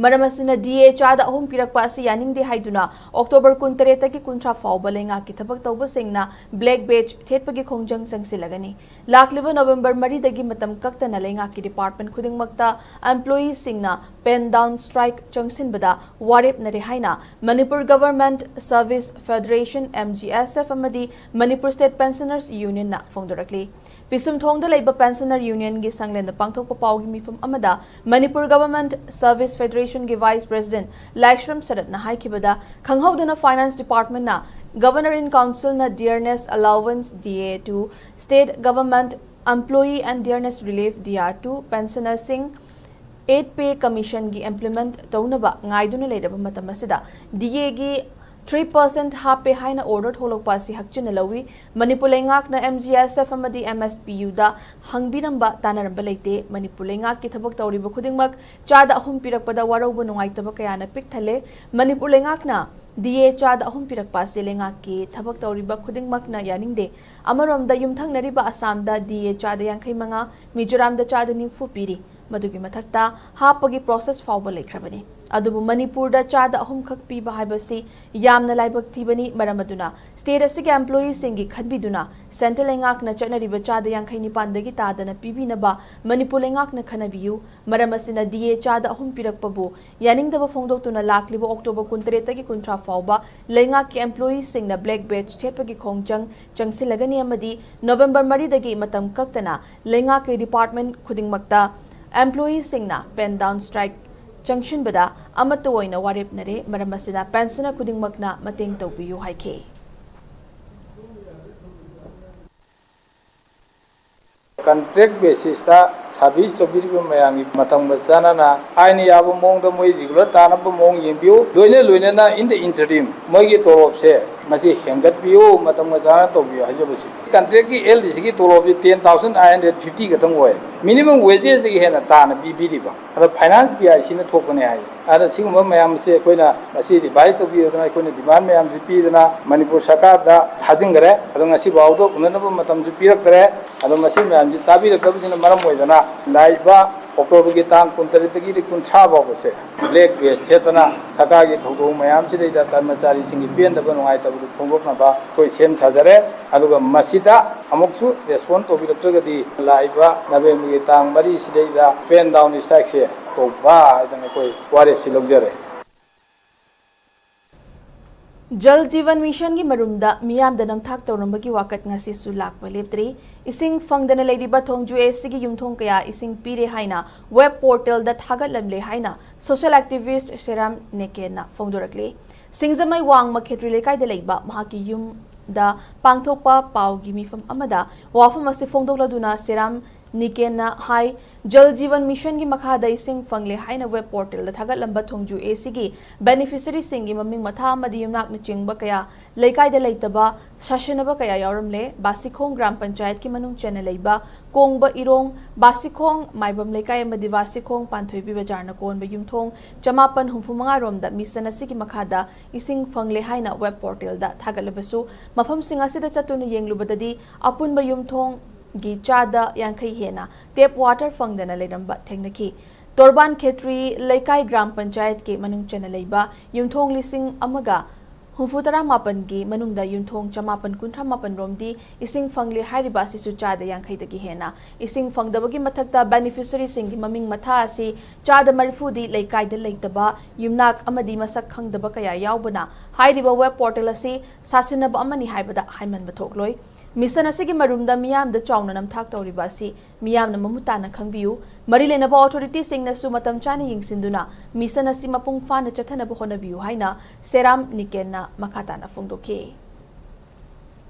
ꯃꯔꯝ ꯑꯁꯤꯅ D A ꯆꯥꯗ ꯑꯍꯨꯝ ꯄꯤꯔꯛꯄ ꯑꯁꯤ ꯌꯥꯅꯤꯡꯗꯦ ꯍꯥꯏꯗꯨꯅ October ꯀꯨꯟꯇꯔꯦꯠꯇꯒꯤ ꯀꯨꯟꯊ꯭ꯔꯥ ꯐꯥꯎꯕ ꯂꯩꯉꯥꯛꯀꯤ ꯊꯕꯛ ꯇꯧꯕꯁꯤꯡꯅ black badge ꯊꯦꯠꯄꯒꯤ ꯈꯣꯡꯖꯪ ꯆꯪꯁꯤꯜꯂꯒꯅꯤ꯫ ꯂꯥꯛꯂꯤꯕ November ꯃꯔꯤꯗꯒꯤ ꯃꯇꯝ ꯀꯛꯇꯅ ꯂꯩꯉꯥꯛꯀꯤ department ꯈꯨꯗꯤꯡꯃꯛꯇ employeeꯁꯤꯡꯅ pen down strike ꯆꯪꯁꯤꯟꯕꯗ ꯋꯥꯔꯦꯞꯅꯔꯦ ꯍꯥꯏꯅ Manipur Government Service Federation, M G S F, ꯑꯃꯗꯤ Manipur State Pensioners Unionꯅ ꯐꯣꯡꯗꯣꯔꯛꯂꯤ꯫ ꯄꯤꯁꯨꯝꯊꯣꯡꯗ ꯂꯩꯕ Pensioner Unionꯒꯤ ꯁꯪꯂꯦꯟꯗ ꯄꯥꯡꯊꯣꯛꯄ ꯄꯥꯎꯒꯤ ꯃꯤꯐꯝ ꯑꯃꯗ Manipur Government Service Federationꯒꯤ Vice President ꯂꯥꯏꯁ꯭ꯔꯝ ꯁꯔꯠꯅ ꯍꯥꯏꯈꯤꯕꯗ, ꯈꯪꯍꯧꯗꯅ Finance Departmentꯅ Governor in Councilꯅ dearness allowance, D A, to state government employee and dearness relief, D R, to pensionerꯁꯤꯡ eight pay commissionꯒꯤ implement ꯇꯧꯅꯕ ꯉꯥꯏꯗꯨꯅ ꯂꯩꯔꯕ ꯃꯇꯝ ꯑꯁꯤꯗ D Aꯒꯤ three percent ꯍꯥꯞꯄꯦ ꯍꯥꯏꯅ order ꯊꯣꯛꯂꯛꯄ ꯑꯁꯤ ꯍꯛꯆꯤꯟꯅ ꯂꯧꯏ꯫ ꯃꯅꯤꯄꯨꯔ ꯂꯩꯉꯥꯛꯅ M G S F ꯑꯃꯗꯤ M S P Uꯗ ꯍꯪꯕꯤꯔꯝꯕ, ꯇꯥꯟꯅꯔꯝꯕ ꯂꯩꯇꯦ꯫ ꯃꯅꯤꯄꯨꯔ ꯂꯩꯉꯥꯛꯀꯤ ꯊꯕꯛ ꯇꯧꯔꯤꯕ ꯈꯨꯗꯤꯡꯃꯛ ꯆꯥꯗ ꯑꯍꯨꯝ ꯄꯤꯔꯛꯄꯗ ꯋꯥꯔꯧꯕ ꯅꯨꯡꯉꯥꯏꯇꯕ ꯀꯌꯥꯅ ꯄꯤꯛ ꯊꯜꯂꯦ꯫ ꯃꯅꯤꯄꯨꯔ ꯂꯩꯉꯥꯛꯅ D A ꯆꯥꯗ ꯑꯍꯨꯝ ꯄꯤꯔꯛꯄ ꯑꯁꯤ ꯂꯩꯉꯥꯛꯀꯤ ꯊꯕꯛ ꯇꯧꯔꯤꯕ ꯈꯨꯗꯤꯡꯃꯛꯅ ꯌꯥꯅꯤꯡꯗꯦ꯫ ꯑꯃꯔꯣꯝꯗ ꯌꯨꯝꯊꯪꯅꯔꯤꯕ ꯑꯁꯥꯝꯗ D A ꯆꯥꯗ ꯌꯥꯡꯈꯩ ꯃꯉꯥ, ꯃꯤꯖꯣꯔꯥꯝꯗ ꯆꯥꯗ ꯅꯤꯐꯨ ꯄꯤꯔꯤ꯫ ꯃꯗꯨꯒꯤ ꯃꯊꯛꯇ ꯍꯥꯞꯄꯒꯤ process ꯐꯥꯎꯕ ꯂꯩꯈ꯭ꯔꯕꯅꯤ꯫ ꯑꯗꯨꯕꯨ ꯃꯅꯤꯄꯨꯔꯗ ꯆꯥꯗ ꯑꯍꯨꯝꯈꯛ ꯄꯤꯕ ꯍꯥꯏꯕꯁꯤ ꯌꯥꯝꯅ ꯂꯥꯏꯕꯛ ꯊꯤꯕꯅꯤ꯫ ꯃꯔꯝ ꯑꯗꯨꯅ state ꯑꯁꯤꯒꯤ employeeꯁꯤꯡꯒꯤ ꯈꯟꯕꯤꯗꯨꯅ central ꯂꯩꯉꯥꯛꯅ ꯆꯠꯅꯔꯤꯕ ꯆꯥꯗ ꯌꯥꯡꯈꯩ ꯅꯤꯄꯥꯟꯗꯒꯤ ꯇꯥꯗꯅ ꯄꯤꯕꯤꯅꯕ ꯃꯅꯤꯄꯨꯔ ꯂꯩꯉꯥꯛꯅ ꯈꯟꯅꯕꯤꯌꯨ꯫ ꯃꯔꯝ ꯑꯁꯤꯅ DA ꯆꯥꯗ ꯑꯍꯨꯝ ꯄꯤꯔꯛꯄꯕꯨ ꯌꯥꯅꯤꯡꯗꯕ ꯐꯣꯡꯗꯣꯛꯇꯨꯅ ꯂꯥꯛꯂꯤꯕ October ꯀꯨꯟꯇꯔꯦꯠꯇꯒꯤ ꯀꯨꯟꯊ꯭ꯔꯥ ꯐꯥꯎꯕ ꯂꯩꯉꯥꯛꯀꯤ employeeꯁꯤꯡꯅ black badge ꯊꯦꯠꯄꯒꯤ ꯈꯣꯡꯖꯪ ꯆꯪꯁꯤꯜꯂꯒꯅꯤ ꯑꯃꯗꯤ November ꯃꯔꯤꯗꯒꯤ ꯃꯇꯝ ꯀꯛꯇꯅ ꯂꯩꯉꯥꯛꯀꯤ department ꯈꯨꯗꯤꯡꯃꯛꯇ employeeꯁꯤꯡꯅ pen down strike ꯆꯪꯁꯤꯟꯕꯗ ꯑꯃꯠꯇ ꯑꯣꯏꯅ ꯋꯥꯔꯦꯞꯅꯔꯦ꯫ ꯃꯔꯝ ꯑꯁꯤꯅ pensioner ꯈꯨꯗꯤꯡꯃꯛꯅ ꯃꯇꯦꯡ ꯇꯧꯕꯤꯌꯨ ꯍꯥꯏꯈꯤ꯫ Contract basisꯇ service ꯇꯧꯕꯤꯔꯤꯕ ꯃꯌꯥꯝꯒꯤ ꯃꯇꯝꯒ ꯆꯥꯟꯅꯅ ꯑꯥꯏꯟꯅ ꯌꯥꯕ ꯃꯑꯣꯡꯗ ꯃꯣꯏ regular ꯇꯥꯅꯕ ꯃꯑꯣꯡ ꯌꯦꯡꯕꯤꯌꯨ꯫ ꯂꯣꯏꯅ ꯂꯣꯏꯅꯅ in the interim ꯃꯣꯏꯒꯤ ꯇꯣꯂꯣꯞꯁꯦ ꯃꯁꯤ ꯍꯦꯟꯒꯠꯄꯤꯌꯨ, ꯃꯇꯝꯒ ꯆꯥꯟꯅꯅ ꯇꯧꯕꯤꯌꯨ ꯍꯥꯏꯖꯕꯁꯤ꯫ Contractꯀꯤ LDCꯒꯤ ꯇꯣꯂꯣꯞꯁꯤ ten thousand nine hundred fifty ꯈꯛꯇꯪ ꯑꯣꯏ꯫ Minimum wagesꯗꯒꯤ ꯍꯦꯟꯅ ꯇꯥꯅ ꯄꯤꯕꯤꯔꯤꯕ꯫ ꯑꯗꯣ finance PICꯅ ꯊꯣꯛꯄꯅꯦ ꯍꯥꯏ꯫ ꯑꯗ ꯁꯤꯒꯨꯝꯕ ꯃꯌꯥꯝꯁꯦ ꯑꯩꯈꯣꯏꯅ ꯉꯁꯤ revise ꯇꯧꯕꯤꯔꯗꯅ ꯑꯩꯈꯣꯏꯅ demand ꯃꯌꯥꯝꯁꯤ ꯄꯤꯗꯅ ꯃꯅꯤꯄꯨꯔ ꯁꯔꯀꯥꯔꯗ ꯊꯥꯖꯤꯟꯈ꯭ꯔꯦ꯫ ꯑꯗꯣ ꯉꯁꯤ ꯐꯥꯎꯗ ꯎꯅꯅꯕ ꯃꯇꯝꯁꯨ ꯄꯤꯔꯛꯇ꯭ꯔꯦ꯫ ꯑꯗꯣ ꯃꯁꯤ ꯃꯌꯥꯝꯁꯤ ꯇꯥꯕꯤꯔꯛꯇꯕꯁꯤꯅ ꯃꯔꯝ ꯑꯣꯏꯗꯅ ꯂꯥꯛꯏꯕ Octoberꯒꯤ ꯇꯥꯡ ꯀꯨꯟꯇꯔꯦꯠꯇꯒꯤ ꯀꯨꯟꯊ꯭ꯔꯥ ꯐꯥꯎꯕꯁꯦ black badge ꯊꯦꯠꯇꯅ ꯁꯔꯀꯥꯔꯒꯤ ꯊꯧꯗꯣꯛ ꯃꯌꯥꯝꯁꯤꯗꯩꯗ ꯀꯔꯃꯆꯥꯔꯤꯁꯤꯡꯒꯤ ꯄꯦꯟꯗꯕ ꯅꯨꯡꯉꯥꯏꯇꯕꯗꯨ ꯐꯣꯡꯗꯣꯛꯅꯕ ꯑꯩꯈꯣꯏ ꯁꯦꯝ ꯁꯥꯖꯔꯦ꯫ ꯑꯗꯨꯒ ꯃꯁꯤꯗ ꯑꯃꯨꯛꯁꯨ respond ꯇꯧꯕꯤꯔꯛꯇ꯭ꯔꯒꯗꯤ ꯂꯥꯛꯏꯕ Novemberꯒꯤ ꯇꯥꯡ ꯃꯔꯤꯁꯤꯗꯩꯗ pen down strikeꯁꯦ ꯇꯧꯕ ꯍꯥꯏꯗꯅ ꯑꯩꯈꯣꯏ ꯋꯥꯔꯦꯞꯁꯤ ꯂꯧꯖꯔꯦ꯫ ꯖꯜ ꯖꯤꯕꯟ ꯃꯤꯁꯟꯒꯤ ꯃꯔꯨꯝꯗ ꯃꯤꯌꯥꯝꯗ ꯅꯝꯊꯥꯛ ꯇꯧꯔꯝꯕꯒꯤ ꯋꯥꯀꯠ ꯉꯁꯤꯁꯨ ꯂꯥꯛꯄ ꯂꯦꯞꯇ꯭ꯔꯤ꯫ ꯏꯁꯤꯡ ꯐꯪꯗꯅ ꯂꯩꯔꯤꯕ ꯊꯣꯡꯖꯨ ꯑꯦꯁꯤꯒꯤ ꯌꯨꯝꯊꯣꯡ ꯀꯌꯥ ꯏꯁꯤꯡ ꯄꯤꯔꯦ ꯍꯥꯏꯅ web portalꯗ ꯊꯥꯒꯠꯂꯝꯂꯦ ꯍꯥꯏꯅ social activist ꯁꯦꯔꯥꯝ ꯅꯦꯀꯦꯟꯅ ꯐꯣꯡꯗꯣꯔꯛꯂꯤ꯫ ꯁꯤꯡꯖꯃꯩ ꯋꯥꯡꯃ ꯈꯦꯇ꯭ꯔꯤ ꯂꯩꯀꯥꯏꯗ ꯂꯩꯕ ꯃꯍꯥꯛꯀꯤ ꯌꯨꯝꯗ ꯄꯥꯡꯊꯣꯛꯄ ꯄꯥꯎꯒꯤ ꯃꯤꯐꯝ ꯑꯃꯗ ꯋꯥꯐꯝ ꯑꯁꯤ ꯐꯣꯡꯗꯣꯛꯂꯗꯨꯅ ꯁꯦꯔꯥꯝ ꯅꯤꯀꯦꯟꯅ ꯍꯥꯏ, ꯖꯜ ꯖꯤꯕꯟ ꯃꯤꯁꯟꯒꯤ ꯃꯈꯥꯗ ꯏꯁꯤꯡ ꯐꯪꯂꯦ ꯍꯥꯏꯅ web portalꯗ ꯊꯥꯒꯠꯂꯝꯕ ꯊꯣꯡꯖꯨ ꯑꯦꯁꯤꯒꯤ beneficiaryꯁꯤꯡꯒꯤ ꯃꯃꯤꯡ ꯃꯊꯥ ꯑꯃꯗꯤ ꯌꯨꯝꯅꯥꯛꯅꯆꯤꯡꯕ ꯀꯌꯥ ꯂꯩꯀꯥꯏꯗ ꯂꯩꯇꯕ, ꯁꯥꯁꯟꯅꯕ ꯀꯌꯥ ꯌꯥꯎꯔꯝꯂꯦ꯫ ꯕꯥꯁꯤꯈꯣꯡ ꯒ꯭ꯔꯥꯝ ꯄꯟꯆꯥꯌꯠꯀꯤ ꯃꯅꯨꯡ ꯆꯟꯅ ꯂꯩꯕ ꯀꯣꯡꯕ ꯏꯔꯣꯡ, ꯕꯥꯁꯤꯈꯣꯡ ꯃꯥꯏꯕꯝ ꯂꯩꯀꯥꯏ ꯑꯃꯗꯤ ꯕꯥꯁꯤꯈꯣꯡ ꯄꯥꯟꯊꯣꯏꯕꯤ ꯕꯖꯥꯔꯅ ꯀꯣꯟꯕ ꯌꯨꯝꯊꯣꯡ ꯆꯃꯥꯄꯟ ꯍꯨꯝꯐꯨ ꯃꯉꯥ ꯔꯣꯝꯗ ꯃꯤꯁꯟ ꯑꯁꯤꯒꯤ ꯃꯈꯥꯗ ꯏꯁꯤꯡ ꯐꯪꯂꯦ ꯍꯥꯏꯅ web portalꯗ ꯊꯥꯒꯠꯂꯕꯁꯨ, ꯃꯐꯝꯁꯤꯡ ꯑꯁꯤꯗ ꯆꯠꯇꯨꯅ ꯌꯦꯡꯂꯨꯕꯗꯗꯤ ꯑꯄꯨꯟꯕ ꯌꯨꯝꯊꯣꯡꯒꯤ ꯆꯥꯗ ꯌꯥꯡꯈꯩ ꯍꯦꯟꯅ tap water ꯐꯪꯗꯅ ꯂꯩꯔꯝꯕ ꯊꯦꯡꯅꯈꯤ꯫ ꯇꯣꯔꯕꯥꯟ ꯈꯦꯇ꯭ꯔꯤ ꯂꯩꯀꯥꯏ ꯒ꯭ꯔꯥꯝ ꯄꯟꯆꯥꯌꯠꯀꯤ ꯃꯅꯨꯡ ꯆꯟꯅ ꯂꯩꯕ ꯌꯨꯝꯊꯣꯡ ꯂꯤꯁꯤꯡ ꯑꯃꯒ ꯍꯨꯝꯐꯨ ꯇꯔꯥ ꯃꯥꯄꯟꯒꯤ ꯃꯅꯨꯡꯗ ꯌꯨꯝꯊꯣꯡ ꯆꯃꯥꯄꯟ ꯀꯨꯟꯊ꯭ꯔꯥ ꯃꯥꯄꯟ ꯔꯣꯝꯗꯤ ꯏꯁꯤꯡ ꯐꯪꯂꯦ ꯍꯥꯏꯔꯤꯕ ꯑꯁꯤꯁꯨ ꯆꯥꯗ ꯌꯥꯡꯈꯩꯗꯒꯤ ꯍꯦꯟꯅ꯫ ꯏꯁꯤꯡ ꯐꯪꯗꯕꯒꯤ ꯃꯊꯛꯇ beneficiaryꯁꯤꯡꯒꯤ ꯃꯃꯤꯡ ꯃꯊꯥ ꯑꯁꯤ ꯆꯥꯗ ꯃꯔꯤꯐꯨꯗꯤ ꯂꯩꯀꯥꯏꯗ ꯂꯩꯇꯕ ꯌꯨꯝꯅꯥꯛ ꯑꯃꯗꯤ ꯃꯁꯛ ꯈꯪꯗꯕ ꯀꯌꯥ ꯌꯥꯎꯕꯅ ꯍꯥꯏꯔꯤꯕ web portal ꯑꯁꯤ ꯁꯥꯁꯤꯟꯅꯕ ꯑꯃꯅꯤ ꯍꯥꯏꯕꯗ ꯍꯥꯏꯃꯟꯕ ꯊꯣꯛꯂꯣꯏ꯫ ꯃꯤꯁꯟ ꯑꯁꯤꯒꯤ ꯃꯔꯨꯝꯗ ꯃꯤꯌꯥꯝꯗ ꯆꯥꯎꯅ ꯅꯝꯊꯥꯛ ꯇꯧꯔꯤꯕ ꯑꯁꯤ ꯃꯤꯌꯥꯝꯅ ꯃꯃꯨꯠ ꯇꯥꯅ ꯈꯪꯕꯤꯌꯨ꯫ ꯃꯔꯤ ꯂꯩꯅꯕ ꯑꯣꯊꯣꯔꯤꯇꯤꯁꯤꯡꯅꯁꯨ ꯃꯇꯝ ꯆꯥꯅ ꯌꯦꯡꯁꯤꯟꯗꯨꯅ ꯃꯤꯁꯟ ꯑꯁꯤ ꯃꯄꯨꯡ ꯐꯥꯅ ꯆꯠꯊꯅꯕ ꯍꯣꯠꯅꯕꯤꯌꯨ ꯍꯥꯏꯅ ꯁꯦꯔꯥꯝ ꯅꯤꯀꯦꯟꯅ ꯃꯈꯥ ꯇꯥꯅ ꯐꯣꯡꯗꯣꯛꯈꯤ꯫